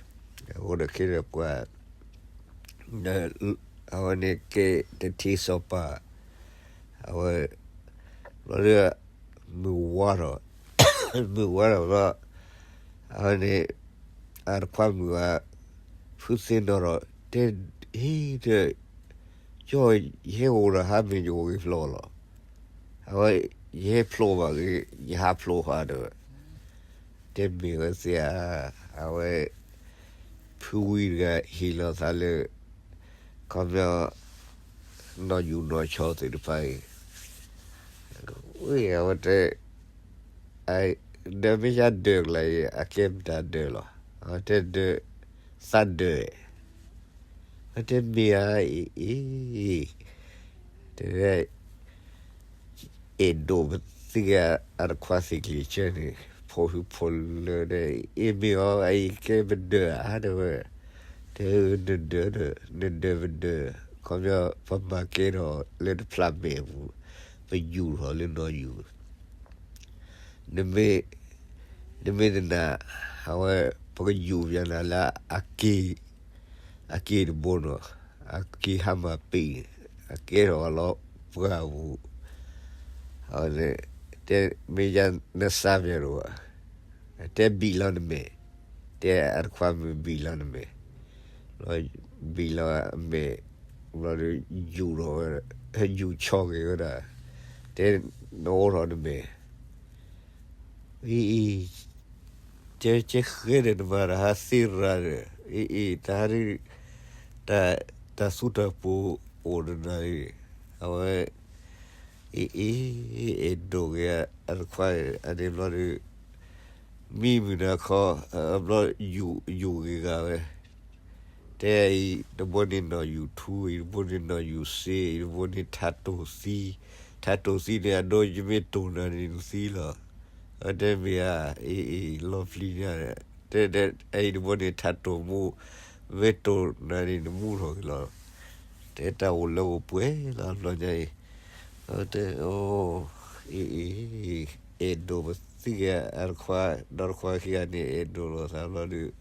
အိၣ်ဒီးခ့ဒီးပှၤ ဒီး အဝဲန့ၣ်ကဲတထံစီၤပၤ အဝဲ ဘျီဒီး မုၢ်ဝါထီၣ် မုၢ်ဝါထီၣ်ဘျီ အဝဲန့ၣ် အတခွါမုၣ်ဧါ ဖုသ့ၣ်နီၣ်ထီၣ် တဲ ဟ့ တဲ ကၠီ ယဟဲအိၣ်ဒီးဟါမ့ၢ်ယအိၣ်ဂ့ၤဖျိလီၤ အဝဲ ယဟဲဖျိဘၣ်ဂ့ၤ ယဟးဖျိဟါဒီး တဲမ့ၢ်ဝဲသ့ဧါ အဝဲ ဖုဝံတဂၤဟ့ၣ်လီၤသးလၢ ခီပညီ နီၢ်ယူၢ်နီၢ်ဆီသ့ၣ်တဖၣ်အံၤ ဝံ အဝဲတဲ ဒီးမ့ၢ်ယါဒၢးကလါအံၤ အကဲမတၤဒၢးလီၤ အဝဲတဲဒၢး သးဒၢး အဝဲတဲမ့ၢ်ဧါ အ့ အ့ တဲ အဲၣ်ဒိးပသ့ၣ်ညါ အတခွါသ့ၣ်ကလံၤဆၢန့ၣ် ဖိဟုဖိလၢဒီး အ့ မ့ၢ်အီၤ အအံၤကဲပဒၢးဧါ တဲဝဲ တဲ နဒၢးဒီး နဒၢးပဒၢး ခီပညီ ပမၤကဲထီၣ်လၢတဖျးမဲာ်အပူၤ, ပယူာ်ထီၣ်လၢနီၢ်ယူာ်, နမ့ၢ်, နမ့ၢ်တနာ်, အဝဲ ပကယူာ်ပယၤနၤလၢအက့ၤ, အက့ၤတဘိနီၤ, အက့ၤဟါမၢ်ပ့ၣ်, အကဲထီၣ်အလီၤပှၢ်ပူၤ, အဝဲန့ၣ်, တဲမ့ၢ်ယၤနစါပယၤတအိၣ်ဘၣ်, တဲဘံၣ်လီၤနမဲာ်, တဲအတခွါမ့ၢ်ဘံၣ်လီၤနမဲာ်, ဘံၣ်လီၤအမဲာ်, ဘျီဒီး ယူာ်ထီၣ်ဝဲ, ယူာ်ဆီၣ်က့ၤဝဲဒၣ်, တဲနအိးထီၣ်နမဲာ်, အံၤ, တဲကဲဃဲဒီးနမၤတၢ်ဟးသ့ရၤဒီး, အံၤ, တၢ်ဟးဒုး, တၢ်သူတၢ်ပူၤအိၣ်တနၤအံၤ, အဝဲ, အံၤ, အဲၣ်ဒိးက့ၤအတခွါန့ၣ် အန့ၣ်ဘျီဒီး မံမုၢ်နၤခီ, ဘျီ, ယူာ်ဂ့ၤဂၤဝဲ, တဲအံၤတဘိန့ၣ်နီၢ်ယူာ် ထူ, အံၤတဘိန့ၣ်နီၢ်ယူာ်စ့, အံၤတဘိန့ၣ်ထးတိၢ်သံ, ထးတိၢ်သံန့ၣ် အဒိယမ့ၢ်တိၢ်နၤန့ၣ်နသံလီၤ, အတဲမ့ၢ်ဧါ, အံၤ, အံၤ, လီၤပျံၤညါ, တဲ, အံၤတဘိန့ၣ်ထးတိၢ်မူ, မ့ၢ်တိၢ်နၤန့ၣ်နမူထီၣ်က့ၤလီၤ, တဲတၢ်အိၣ်လၢအိၣ်ပှဲၤလီၤဘျီညါအံၤ, တဲ, အံၤ, အဲၣ်ဒိးပသံက့ၤအတခွါ, ဒီတခွါခံဂၤန့ၣ် အဲၣ်ဒိးလိာ်သးဘျီဒီး,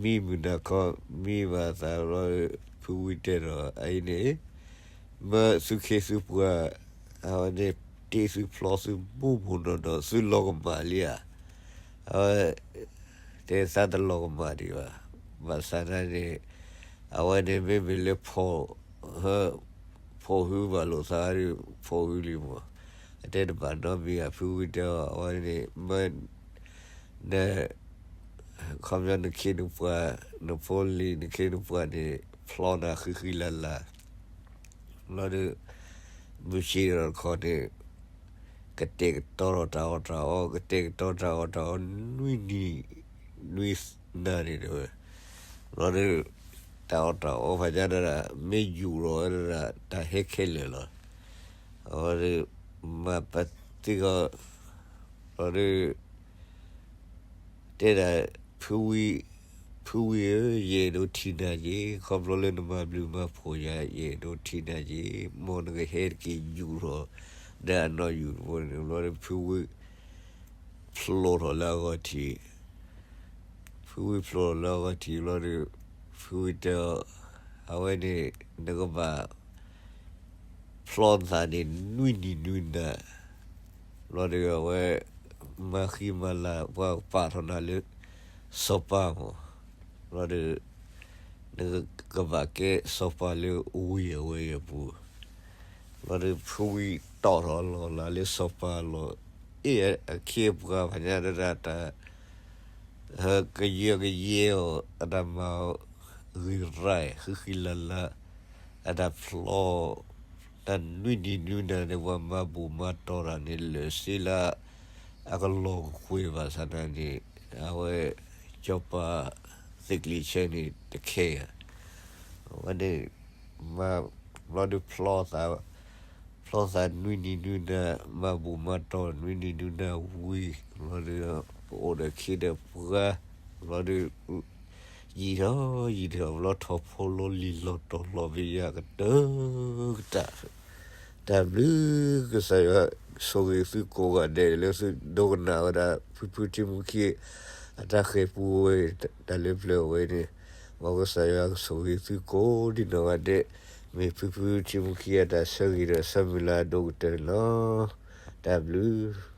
မံမုၢ်နၤခီ, မံဘၣ်သးဘျီဒီး, ဖုဝံတဲဒီးအအံၤန့ၣ်, မၢသုခ့သုပှၤ, အဝဲန့ၣ်တ့သုဖျီသုမိၢ်မိၢ်နီၢ်နီၢ် သုလီၤကမၣ်လံဧါ, အဝဲ, တဲသးတလီၤကမၣ်ဒံးဘၣ်, ဘၣ်ဆၣ်သနာ်န့ၣ်, အဝဲန့ၣ်မ့မ့ၢ်လၢဖီၣ် ဖီၣ်ဟုဘၣ်လိာ်သးဒီး ဖီၣ်ဟုလံမး, အတဲတဘၣ်နီတမံၤဧါ, ဖုဝံတဲအီၤ အဝဲန့ၣ်မၢ, န, ခီပညီနခ့နပှၤ, နဖိလံၤနခ့နပှၤန့ၣ် ဖျီနၤဃံဃံလၤလၤ, ဘျီဒီး, မုၢ်ဆ့ၣ်ဒီးတခီန့ၣ်, ကတဲာ်ကတီၤထီၣ်တၢ်အီၣ်တၢ်အီ, ကတဲာ်ကတီၤတၢ်အီၣ်တၢ်အီ နွံနံၤ, နွံနၤန့ၣ်တဲဝဲ, ဘျီဒီး, တၢ်အီၣ်တၢ်အီဖးညါဒၣ် မ့ၢ်ယူာ်ထီၣ်ဝဲဒၣ်တၢ်ဟဲခဲလၢာ်လီၤ, အဝဲဒီး, မၤပသံကီး, ဘျီဒီး တဲဒၣ်, ဖုဝံ, ဖုဝံဧၢ, ယအဲၣ်ဒိးထံၣ်နၤက့ၤ, ခီဖျိလၢနမၤဘျုးမၤဖှိၣ်ယၤ ယအဲၣ်ဒိးထံၣ်နၤက့ၤ, မ်နကဟဲတက့ၤယူာ်ထီၣ်, ဒီးအနီၢ်ယူာ်တဘိန့ၣ် ဘျီဒီးဖုဝံ, ဖျိထီၣ်လၢအဂီၢ်ထံး, ဖုဝံဖျိထီၣ်လၢအဂီၢ်ထံးဘျီဒီး, ဖုဝံတဲအီၤ, အဝဲန့ၣ်, နကဘၣ် ဖျီသးန့ၣ်နွံနံၤနွံနၤ, ဘျီဒီးအဝဲ, မၤဃံမၤလၤ ပှၤကပာ်ထီၣ်နၤလၢ, စီၤပၤမး, ဘျီဒီး, နကဘၣ်ကဲစီၤပၤလၢဝ့ၢ်အဝဲအံၤအပူၤ, ဘျီဒီးဖုဝံတီၣ်ထီၣ်အလီၢ်လၢစီၤပၤအလီၢ်, အ့ၣ်အခ့အပှၤဖးညါဒၣ်တၢ် ကယၢကယဲအီၤ အတၢ်မၤအီၤဂ့ၤရၢ် ဃံဃံလၤလၤ အတၢ်ဖျီ, တၢ်နွံနံၤနွံနၤန့ၣ် ပှၤမၤဘူၣ်မၤတီၢ်တၢ်န့ၣ် လၢာ်စ့လၢ အကလီၢ်ကကွဲၢ်ဘၣ်ဆၣ်သနာ်န့ၣ် အဝဲ စီၤပၤသုးကလံၤဆဲန့ၣ်တခဲဧါ. အဝဲန့ၣ် မၤဘျီဒုး ဖျီသးနွံနံၤနွံနၤ မၤဘူၣ်မၤတီၢ်နွံနံၤနွံနၤဝံၤ ဘျီဒုး ပအိၣ်ဒီးခ့ဒီးပှၤ ဘျီဒုး ယံာ်ထီၣ်ယံာ်ထီၣ် ဘျီထီၣ်ဖိလီၤလံၤလီၤတီၤလီၤပယၢ်ကတၢၢ်ကတၢၢ် တၢ်ဘျုး ကစၢ်ယွၤဆိၣ်ဂ့ၤသုကိးဂၤဒဲး လၢသုဒိကနၣ်ဝဲဒၣ် ဖုဖုထံမူခံ အတၢ်ဃဲၤပူဝဲ တၢ်လၢပျၢၤဝဲန့ၣ် မ်ကစၢ်ယွၤကဆိၣ်ဂ့ၤသုကိးဒံးနီၢ်ဂၤဒဲး မ့ၢ်ဖုဖုထံမူခံအတၢ်ဆၢဂ့ၤဒီးဆၢမုၢ်လၢ်အဒိၣ်ကတၢၢ်န့ၣ်လီၤ. တၢ်ဘျုး